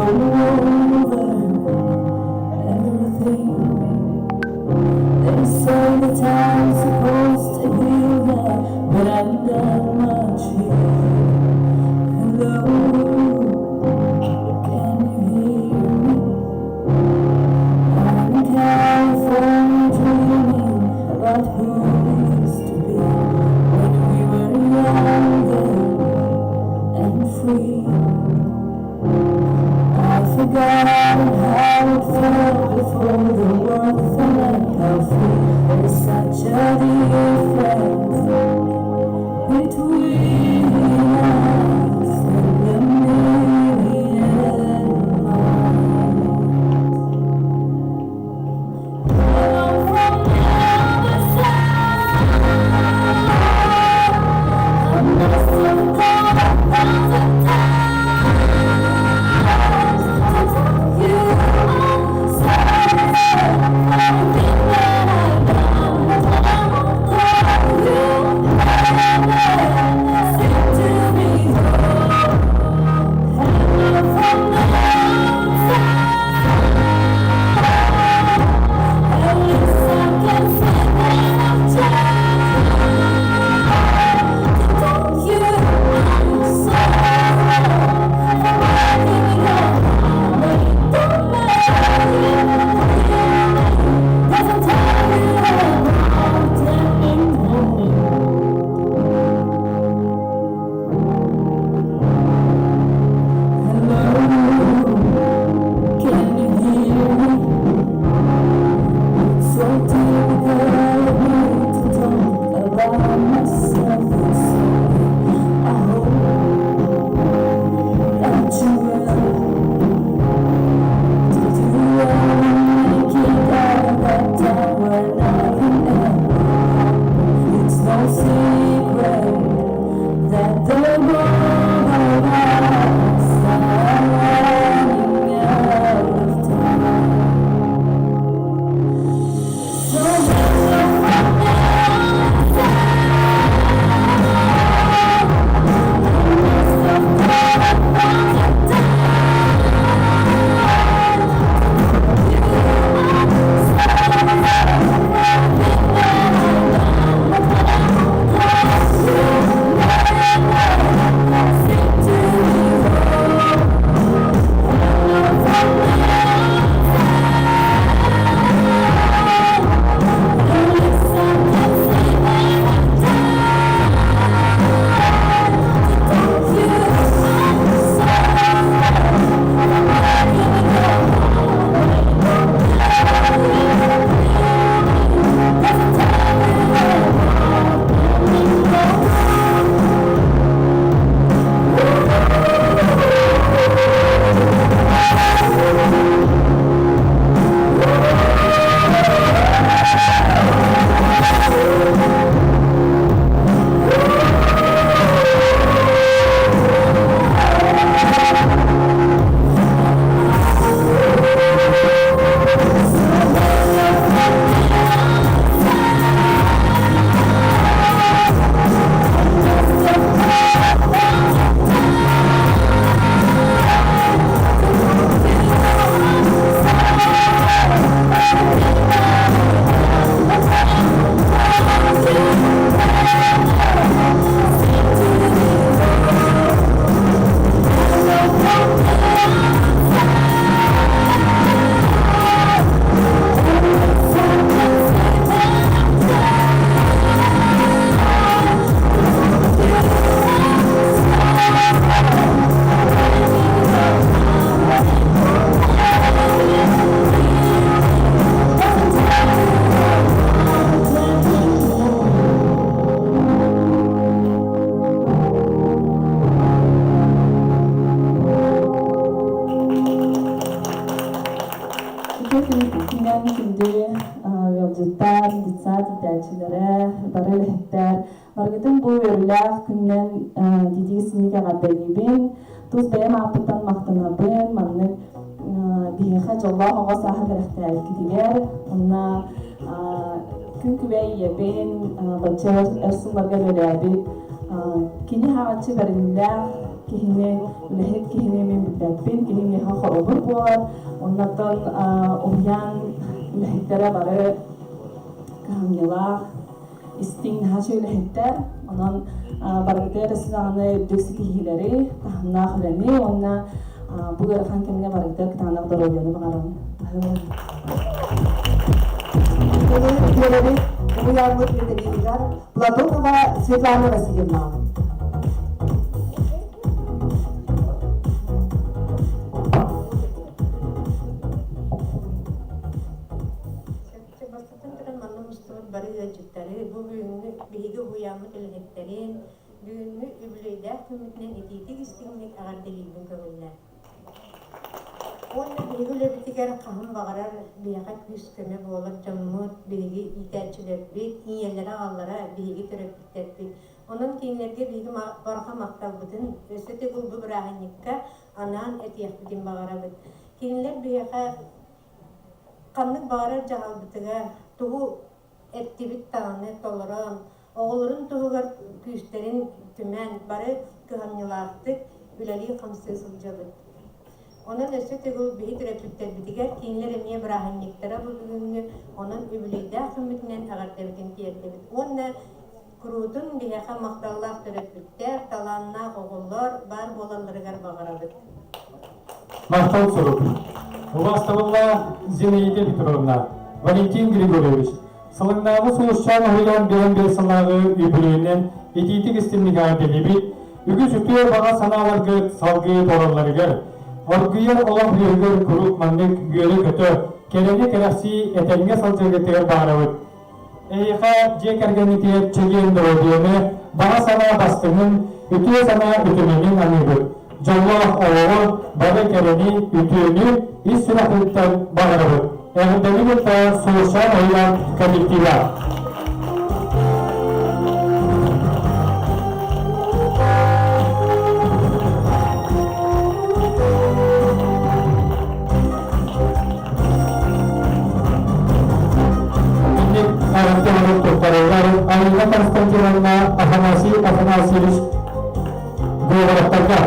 over everything. They say the time's supposed to heal that, but I'm not much healed. Hello, can you hear me? I'm in California dreaming about who we used to be when we were younger and free. I've forgotten how it felt before the world felt like how free. There's such a difference between иитээччилэрэ, бары үлэһиттэр, барыгытын бу үөрүүлээх күнүнэн дии синник эҕэрдэлиибин. Тус бэйэм ааппыттан махтанабын, маннык биһиэхэ дьоллоох оҕо сааһы бэлэхтээбиккитигэр. Уонна күн күбэй ийэбин, бачча өр сылларга үлэлээбит, кини хаҕаччы бэриниилээх киһини, үлэһит киһини мин билбэппин, кини миэхэ холобур буолар. Оннортон уһуйаан үлэһиттэрэ бары кыһамньылаах, истиҥ наһаа үлэһиттэр. Онон барыгытыгар өссө үрдүк ситиһиилэри, таһымнаах үлэни уонна бу ыарахан кэмҥэ барыгытыгар кытаанах доруобуйаны баҕарабын. Уһуйааммыт методиһыгар Платонова Светлана Васильевна. Бастатан туран манна мустубут бары ыалдьыттары, бу бүгүҥҥү биһиги уһуйааммыт үлэһиттэрин, бүгүҥҥү үбүлүөйдээх күммүтүнэн итиитик-истиҥник эҕэрдэлиирбин көҥүллээ. Уонна биһиги үлэбитигэр хаһан баҕарар биһиэхэ күүс-көмө буолар дьоммут, биһиги иитээччилэрбит, ийэлэрэ-аҕалара, биһиги төрөппүттэрбит. Онон кинилэргэ биһиги барҕа махталбытын өссө төгүл бу бырааһынньыкка анаан этиэхпитин баҕарабыт. Кинилэр биһиэхэ ханнык баҕарар дьаһалбытыгар тугу эттибит даҕаны толорон, оҕолорун туһугар күүстэрин түмэн, бары кыһамньылаахтык үлэлии-хамсыы сылдьабыт. Онон өссө төгүл биһи төрөппүттэрбитигэр кинилэр эмиэ бырааһынньыктара бу бүгүҥҥү, онон үбүлүөйдээх күммүтүнэн эҕэрдэбитин тиэрдэбит. Уонна куруутун биһиэхэ махталлаах төрөппүттэр, талааннаах оҕолор баар буолалларыгар баҕарабыт. Махтал сурук. Убаастабыллаах Зинаида Петровна, Валентин Григорьевич, сылыҥнааҕы сулусчаан уһуйаан биэрэн биэс сыллааҕы үбүлүөйүнэн итиитик истиҥник эҕэрдэлиибит, үгүс үтүө баҕа санааларгыт салгыы туолалларыгар, оргуйар олох үөһүгэр куруук маннык үөрэ-көтө, кэрэни кэрэхсии этэҥҥэ сылдьаргытыгар баҕарабыт. Эйиэхэ дьиэ кэргэнитигэр чэгиэн доруобуйаны, баҕа санаа бастыҥын, үтүө санаа үтүмэнин аныыбыт. Дьоллоох олоҕу, бары кэрэни, үтүөнү ис сүрэхпититтэн баҕарабыт. Эҕэрдэни кытта Сулусчаан уһуйаан коллектива. Туттарыллар Алина Константиновна Афанасий Афанасьевич Говоровтарга.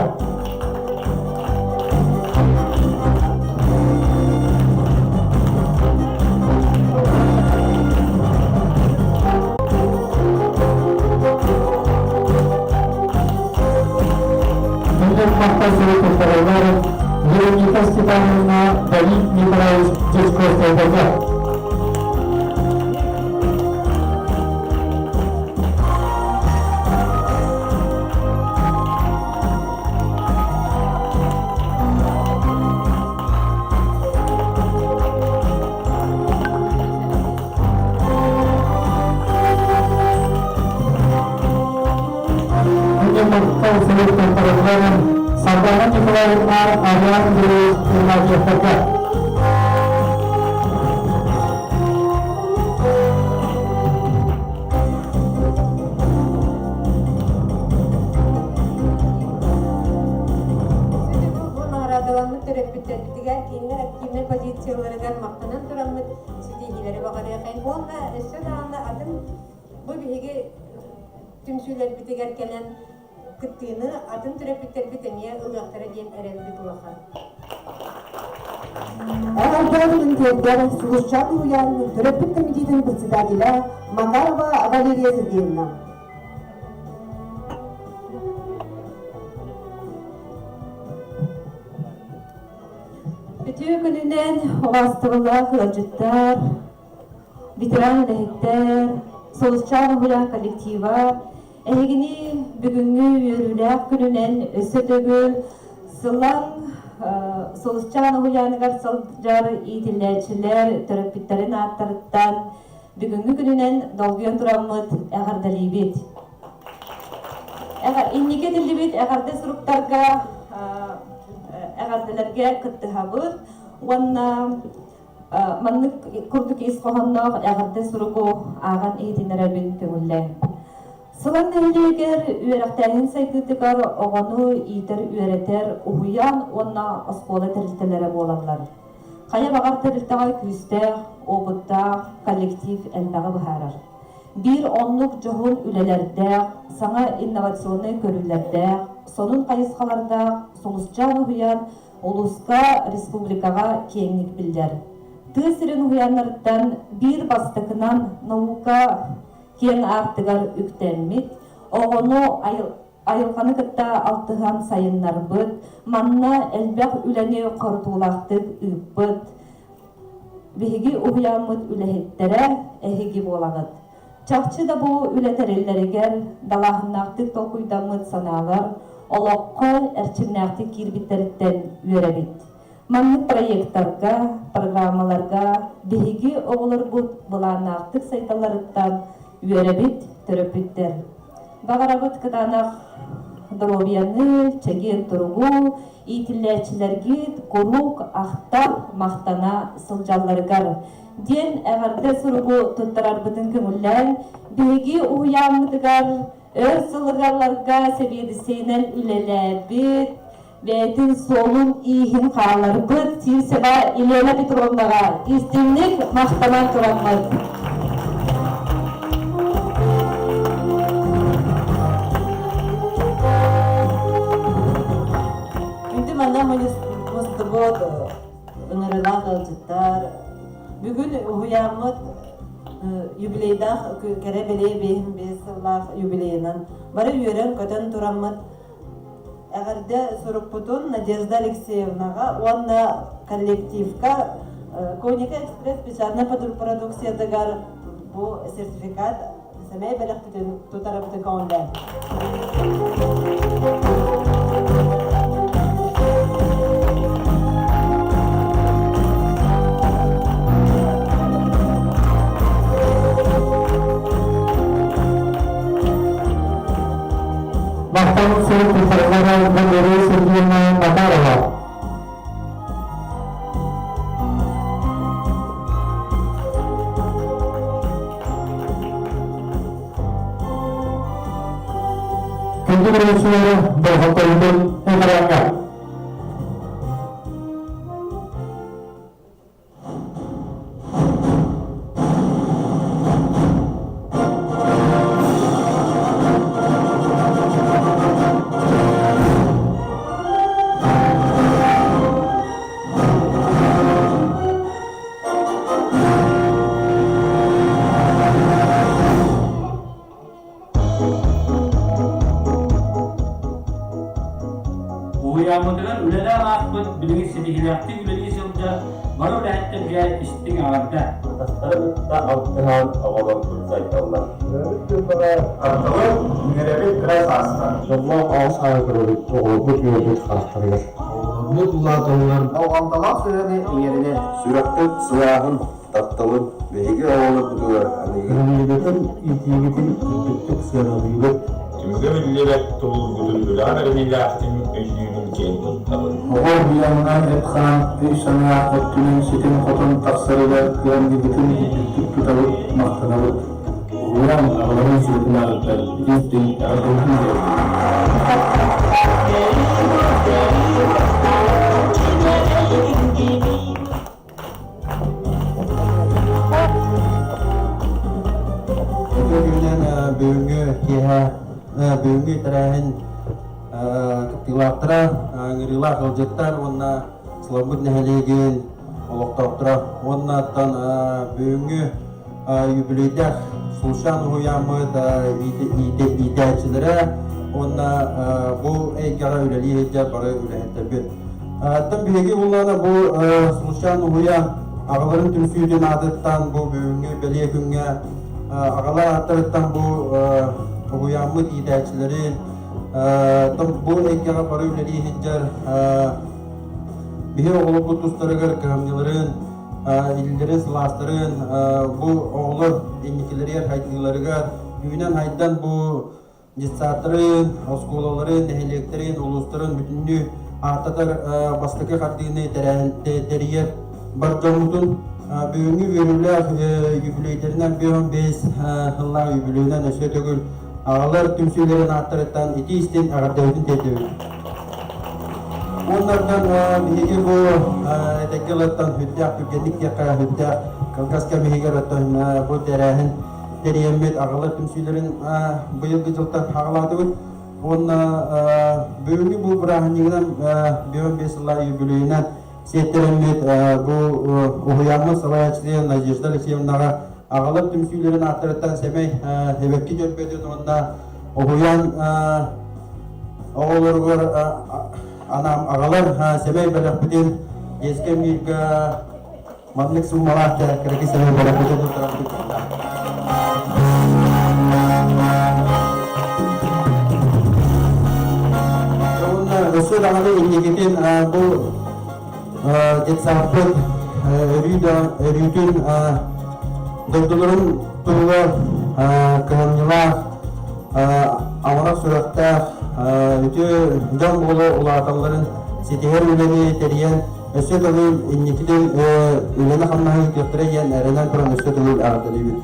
Туттарыллар Вероника Степановна Давид Николаевич Дьячковскайдарга. Сардана Николаевна Ариан Андреевич Игнатьевтарга. Бу наҕараадаламмыт төрөппүттэрбитигэр кинилэр активнай позицияларыгар махтанан тураммыт ситиһиилэри баҕарыахайын уонна өссө даҕаны атын бу биһиги түмсүүлэрбитигэр кэлэн кыттыыны атын төрөппүттэрбит эмиэ ылыахтара диэн эрэлбит улахан. Эҕэрдэ тиэрдэр Сулусчаан уһуйаан төрөппүт комитетын председателэ Макарова Валерия Сергеевна. Үтүө күнүнэн убаастабыллаах ыалдьыттар, ветеран үлэһиттэр, Сулусчаан уһуйаан коллектива, эһигини бүгүҥҥү үөрүүлээх күнүнэн өссө төгүл Сылаҥ Сулусчаан уһуйааныгар сылдьар иитиллээччилэр төрөппүттэрин ааттарыттан бүгүҥҥү күнүнэн долгуйан тураммыт эҕэрдэлиибит. Инники этиллибит эҕэрдэ суруктарга, эҕэрдэлэргэ кыттыһабыт уонна Маннык курдук ис хоһоонноох эҕэрдэ суругу ааҕан иһитиннэрэбин көҥүллээҥ. Сылан нэһилиэгэр үөрэхтээһин сайдыытыгар оҕону иитэр-үөрэтэр уһуйаан уонна оскуола тэрилтэлэрэ буолаллар. Хайа баҕар тэрилтэҕэ күүстээх, опыттаах коллектив элбэҕи быһаарар. Биир оннук дьоһун үлэлэрдээх, саҥа инновационнай көрүүлэрдээх, сонун хайысхалардаах Сулусчаан уһуйаан улууска, республикаҕа киэҥник биллэр. Тыа сирин уһуйааннарыттан биир бастакынан наука киэҥ аартыгар үктэммит, оҕону айылҕаны кытта алтыһан сайыннарбыт, манна элбэх үлэни хорутуулаахтык ыыппыт биһиги уһуйааммыт үлэһиттэрэ эһиги буолаҕыт. Чахчы да бу үлэ тэриллэригэр далааһыннаахтык толкуйдаммыт санаалар олоххо эрчимнээхтик киирбиттэриттэн үөрэбит. Маннык проектарга, программаларга биһиги оҕолорбут былааннаахтык сайдалларыттан үөрэбит, төрөппүттэр. Баҕарабыт кытаанах доруобуйаны, чэгиэн туругу, иитиллээччилэргит куруук ахта, махтана сылдьалларыгар диэн эҕэрдэ суругу туттарарбытын көҥүллээн, биһиги уһуйааммытыгар өр сылларга сэбиэдиссэйинэн үлэлээбит, бэйэтин суолун-ииһин хаалларбыт Сивцева Елена Петровнаҕа истиҥник махтанан тураммыт. Күндү манна мустубут ыҥырыылаах ыалдьыттар, бүгүн уһуйааммыт юбилейдаах кэрэ бэлиэ 55 сыллаах юбилейынан бары үөрэн-көтөн тураммыт эҕэрдэ сурукпутун Надежда Алексеевнаҕа уонна коллективка Коника Экспресс печатнай продукциятыгар бу сертификат сэмэй бэлэхпитин тутарабытын көҥүллээн. Махтал сурук туттарыллара Валерия Сергеевна Макарова. Күндү көрөөччүлэр, болҕомтоҕутун экраҥҥа. Уһуйааммытыгар үлэлээн ааспыт, билигин ситиһиилээхтик үлэлии сылдьар бары үлэһиттэргэ истиҥ эҕэрдэ! Атастары кытта алтыһан оҕолорбут сайдаллар. Төрөөбүт тылбара Тапталы үөрэбит кыра саастан. Дьоллоох оҕо сааһы көрөбүт, оҕолорбут үөрбүт харахтарыгар. Оҕолорбут улааталлар. Болҕомтолоох сыһыаны иҥэринэн. Сүрэххит сылааһын, тапталын биһиги оҕолорбутугар аныгы. Кыһамньыгытын, иитиигитин үрдүктүк сыаналыыбыт. Түмүгэ биллибэт тулуургутун үлэҕэ бэриниилээхтин өйдүүбүн киэн туттабын. Оҕо уһуйааҥҥа эт-хаан, өй-санаа өттүнэн ситим-хотон тахсарыгар кыһамньыгытын үрдүктүк тутабыт, махтанабыт. Уһуйаан аҕаларын сүрүн ааҕыттар итин эҕэрдэлэһин диэн. Үтүө күнүнэн бүгүҥҥү киэһэ бүгүҥҥү тэрээһин кыттыылаахтара, ыҥырыылаах ыалдьыттар уонна Сылаҥмыт нэһилиэгин олохтоохторо уонна оттон бүгүҥҥү юбилейдаах Сулшан уһуйааммыт иитээччилэрэ уонна бу эйгэҕэ үлэлии сылдьар бары үлэһиттэрбит. Оттон биһиги буллаана бу Сулушан уһуйаан аҕаларын түмсүүтүн аатыттан бу бүгүҥҥү бэлиэ күҥҥэ аҕалар ааттарыттан бу уһуйааммыт иитээччилэрин бу эйгэҕэ бары үлэлии сылдьар биһи оҕолорбут тустарыгар кыһамньыларын иллэрин сылаастарын бу оҕолор инникилэригэр хайдыыларыгар үүнэн хайдан бу детсадтарын, оскуолаларын, нэһилиэктэрин, улуустарын бүтүннүү ааттатар бастакы хардыыны тэрийэр бар дьоммутун Бүгүҥҥү үөрүүлээх юбилейдэринэн 55 сыллаах юбилейынан өссө төгүл аҕалар түмсүүлэрин ааттарыттан итии-истиҥ эҕэрдэбитин тиэрдэбит. Уоннартан биһиги бу этэҥҥэ ылаттан сүрдээх түргэнник диэххэ сүрдээх кылгас кэм иһигэр оттон бу тэрээһин тэрийэммит аҕалар түмсүүлэрин быйылгы дьылтан саҕалаатыбыт. Уонна бүгүҥҥү бу бырааһынньыгынан 55 сыллаах юбилейынан сиэттэрэммит бу уһуйааммыт салайааччытыгар Надежда Алексеевнаҕа аҕалар түмсүүлэрин ааттарыттан сэмэй эбэкки дьөрбөтүн уонна уһуйаан оҕолоругар анаам аҕалар сэмэй бэлэхпитин детскэй мирга маннык суумалаах кэрэки сэмэй бэлэхпитин туттарабытын Уонна өссө даҕаны инникитин бу детсадпыт өрүү да өрүүтүн дойдуларын туһугар кыһамньылаах, амарах сүрэхтээх үтүө дьон буола улааталларын ситиһэр үлэни тэрийэн өссө төгүл инникитин үлэни-хамнаһы ыытыахтара диэн эрэнэн туран өссө төгүл эҕэрдэлиибит.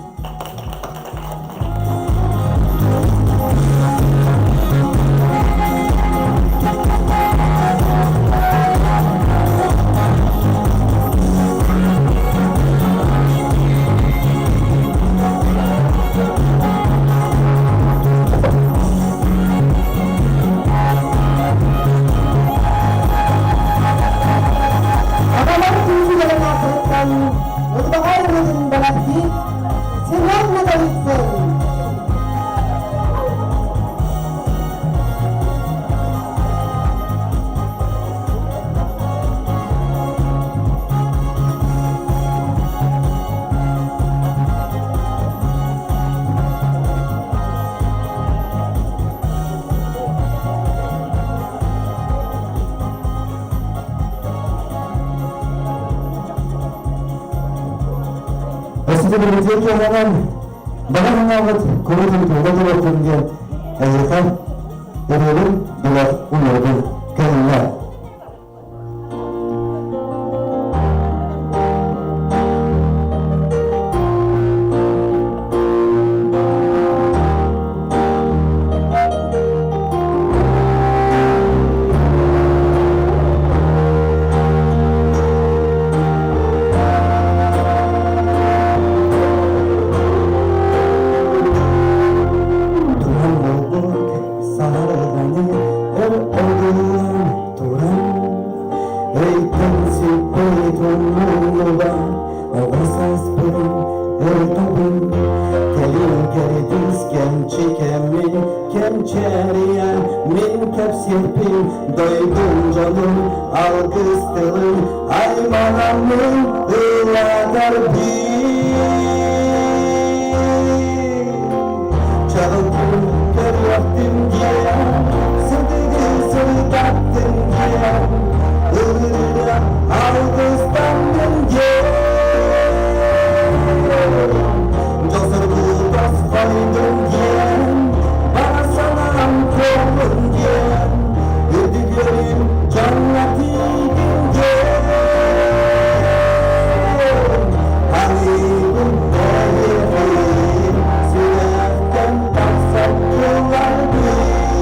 Аҕалар түмсүүлэрин аатыттан Ылбаҕай ырыатын бэлэхтиир Семен Ноговицын. Өссө билбитин киэһэнэн баҕа санаабыт куруутун туола туруохтун диэн эйиэхэ өрүөлүн билэр уҥуоргун көһүннэ. Туран буолбут саһарҕаны өр одуулаан туран Өйтөн сүппүт умнуллубат оҕо сааспын ырытабын Кэлин кэрдиис кэмчи кэммин кэмчээрийэ мин кэпсиэхпин Дойдум дьонун алгыс тылын айманаммын ыллатар Чаҕылкын көрүөхтүм диэн, сытыгы сырдаттым диэн, ылырыа алгыстанным диэн. Дьосургу тосхойдум диэн, баҕа санаам туоллун диэн, үрдүгүөрүм дьоҥҥо тиийдим диэн. Аныыбын эйиэхин, сүрэхтэн тахсар тылларбын.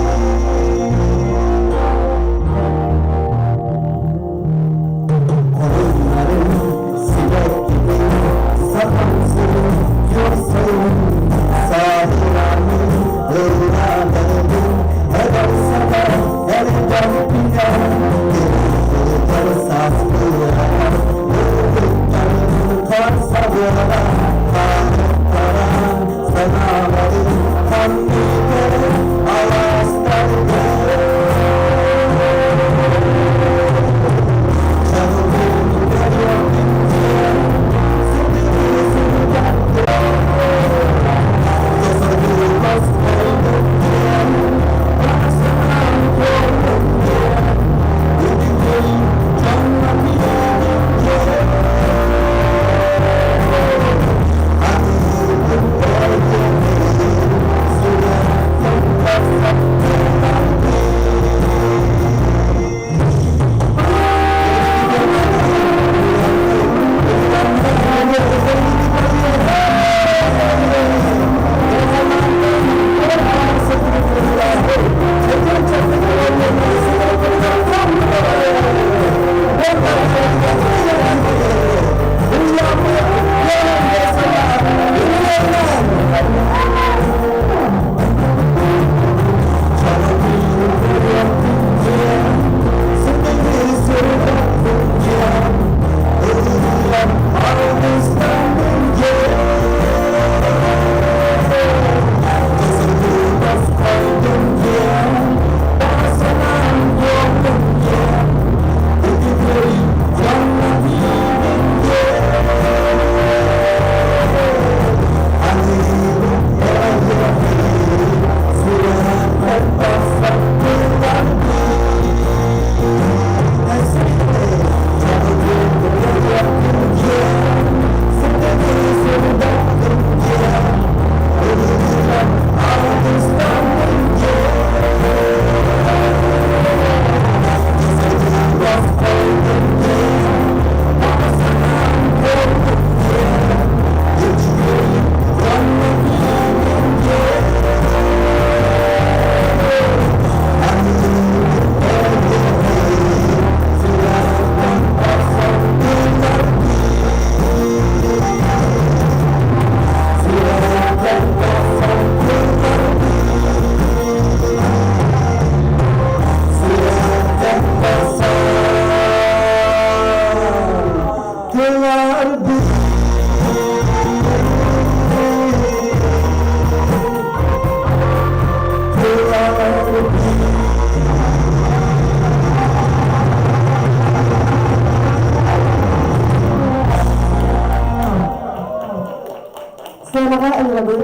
Сыанаҕа ыҥырабыт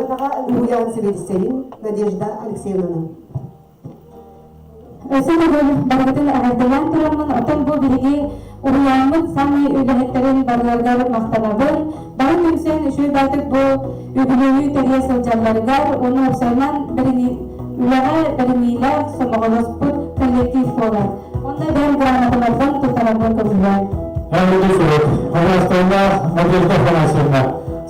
уһуйаан сэбиэдиссэйин Надежда Алексеевнаны. Өссө төгүл барыгытын эҕэрдэлээн тураммын, оттон бу биһиги уһуйааммыт самай үлэһиттэрин барыларыгар махтанабын. Бары түмсэн үчүгэй баатык бу үбүлүөйү тэрийэ сылдьалларыгар уонна уопсайынан үлэҕэ бэриниилээх сомоҕолоспут коллектив буолар. Онно бэйэм грамоталарбын туттарарбын көҥүллээн. Эҕэрдэ сурук. Хабаровскайдаах Надежда Афанасьевна.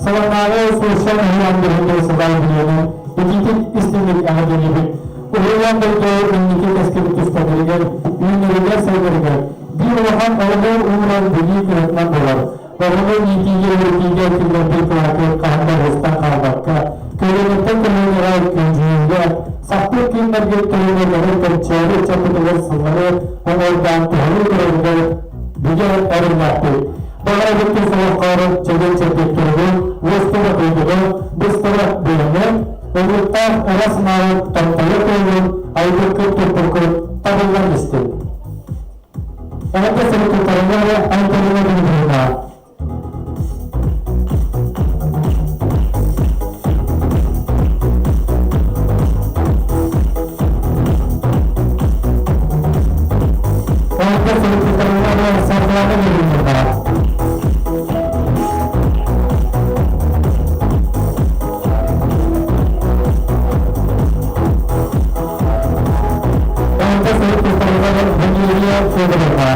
Саламаары суруйсан уһуйаан бэһиннэри сылаан билиэнин итиитик истиҥник эҕэрдэлиибит. Уһуйаан дойду инники кэскилин түстэнэригэр, үүнэригэр-сайдарыгар биир улахан олоҕу ууран билии кыһатынан буолар. Оҕону иитиигэ-үөрэтиигэ киллэрбит кылааты хаһан да уостан хаалбакка, көлүөнэттэн көлүөнэҕэ күндьүйүүгэ, сахпыт күннэргэ көлүөнэлэри кэнчээри ыччаппытыгар сыллары оҥордоон туһалыы турарыгар бигэ эрэллээхпит. Баҕарабыт күн солоххоору чэгиэн-чэбдик туругу, уостубат уйгуну, быстыбат быаны, ыллыктаах ыра санаабыт томтойо туоллун, айбыккыт-туппуккут табыллан истин. Эһэгэ сырыттыктарыгар Антонина Дмитриевна. Эһэгэ сырыттыктарыгар Саргылана Дмитриевна. Эһэгэ сырыттыктарыгар Валерия Федоровна.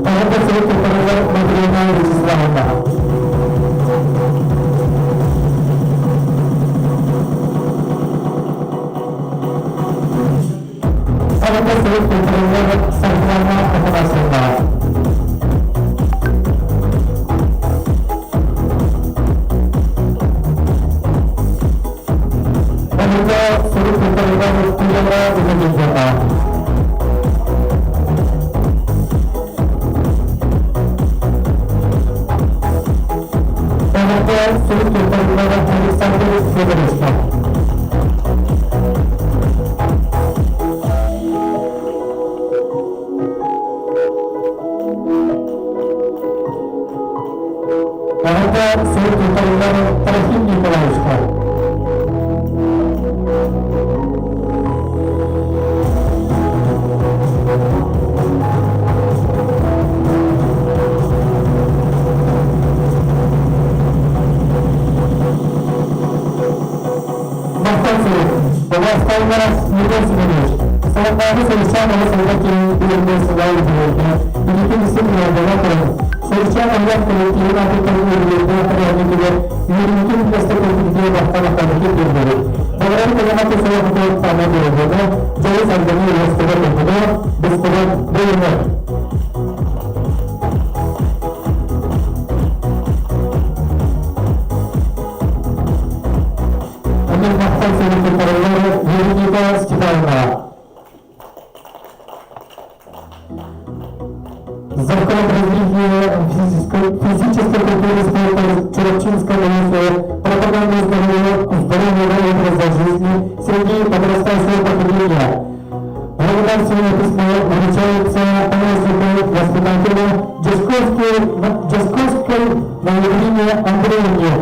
Эһэгэ сырыттыктарыгар Матрена Вячеславовна. Эһэгэ сырыттыктарыгар Саргылана Афанасьевна. Эһэгэ сырыттыктарыгар Туяра Владимировна. Эһэгэ сырыттыктарыгар Александр Федоровичка. Эһэгэ сырыттыктарыгар Трофим Николаевичка. Махтал сурук. Басталлара Мирон Семенович. Саламнааҕы Сарычаан оҕо сайдар киһи билэргэ сылаа үтүөргэ, билигин истин уордана туран, Сарычаан оҕолор коллективын аатыттан үөрүүлэрдээх тэрээһинигэр үөрүүтүн үллэстэ кэлбитигэр махтал ахтаабыккыт биэрдэбит. Баҕарар кэлэҕэ тусула саҥа дорогуна, дьолу саргыны уостуга тургуна, быстыбат бэйэҥэ. Амир махтал сурук Вероника Степановна. Закон развития физической культуры спорта Чурапчинского района, пропаганды здорового образа жизни среди подрастающего поколения. Благодарственное письмо вручается помощнику воспитателю Десковской Валерине Андреевне.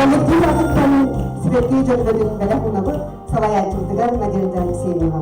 Коллектив атыттан сибэкки дьөрбөтүн бэлэх уунабыт салайааччыбытыгар Надежда Алексеевнаҕа.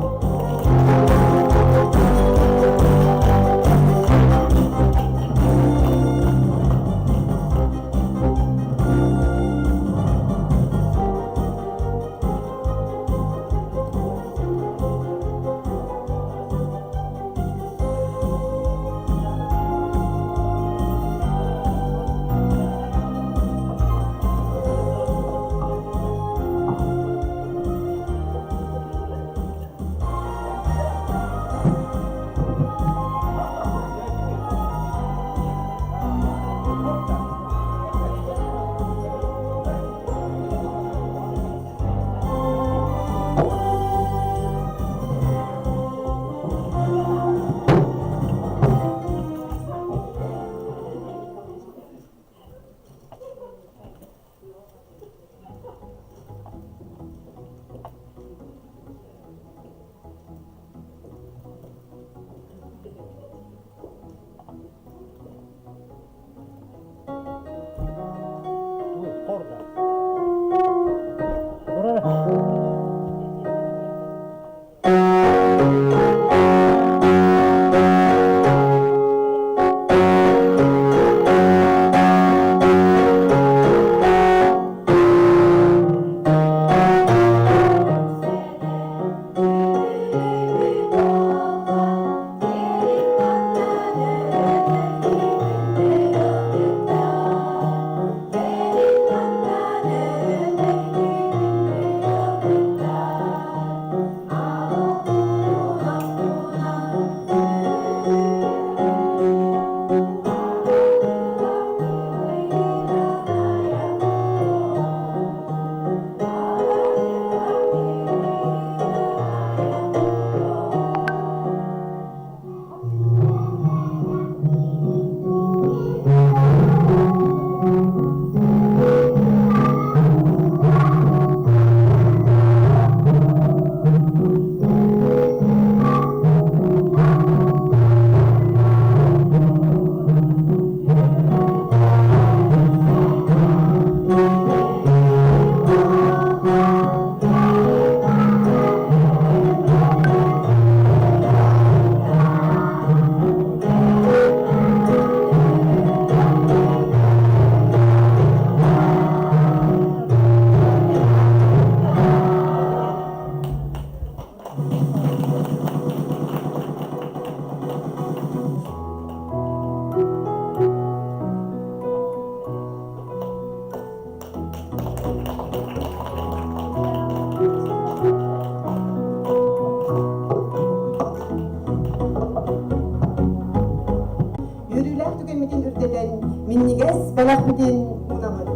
үрдэтэн, минньигэс бэлэхпитин уунабыт.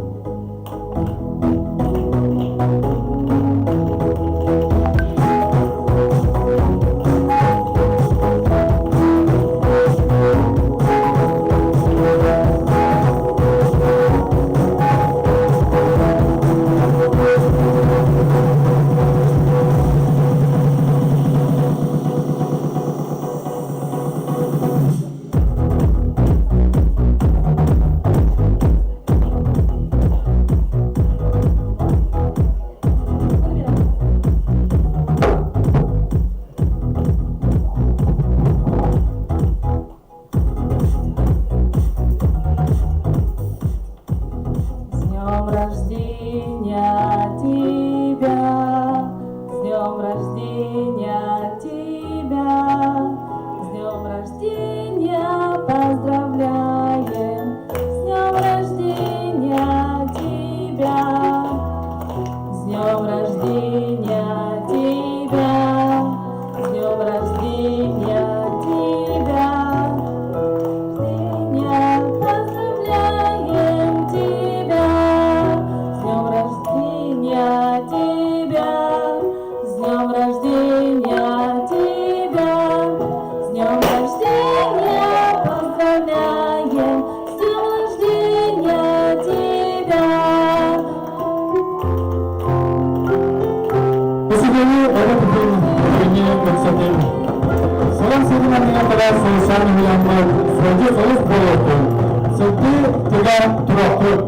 С днем рождения тебя, с днем рождения тебя, с днем рождения поздравляем, с днем рождения тебя, с днем рождения тебя, с днем рождения тебя. Поздравляем тебя, с днем рождения тебя, с днем рождения тебя, с днем рождения поздравляем, с днем рождения тебя. Эсигини эбэтин эһигини ыксатым. Сылан сирин анныгар тара сылсан уһуйаммыт сылдьы сылыс буолуохтун. Сылгы тыгар туруохпут.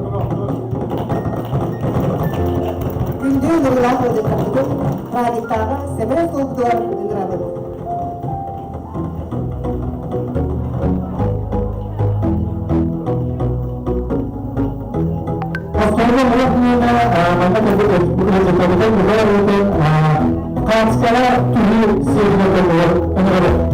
Күндү ыҥырыылаах ыалдьыттарбытын праздниктааҕы сэмэй остуолбутугар ыҥырабыт. Оскуола олох миэнэ манна кэлбит ыалдьыттарбытын ыһар ыытын хаачыстыбаҕа түһүү сиэринэн ыҥырабыт.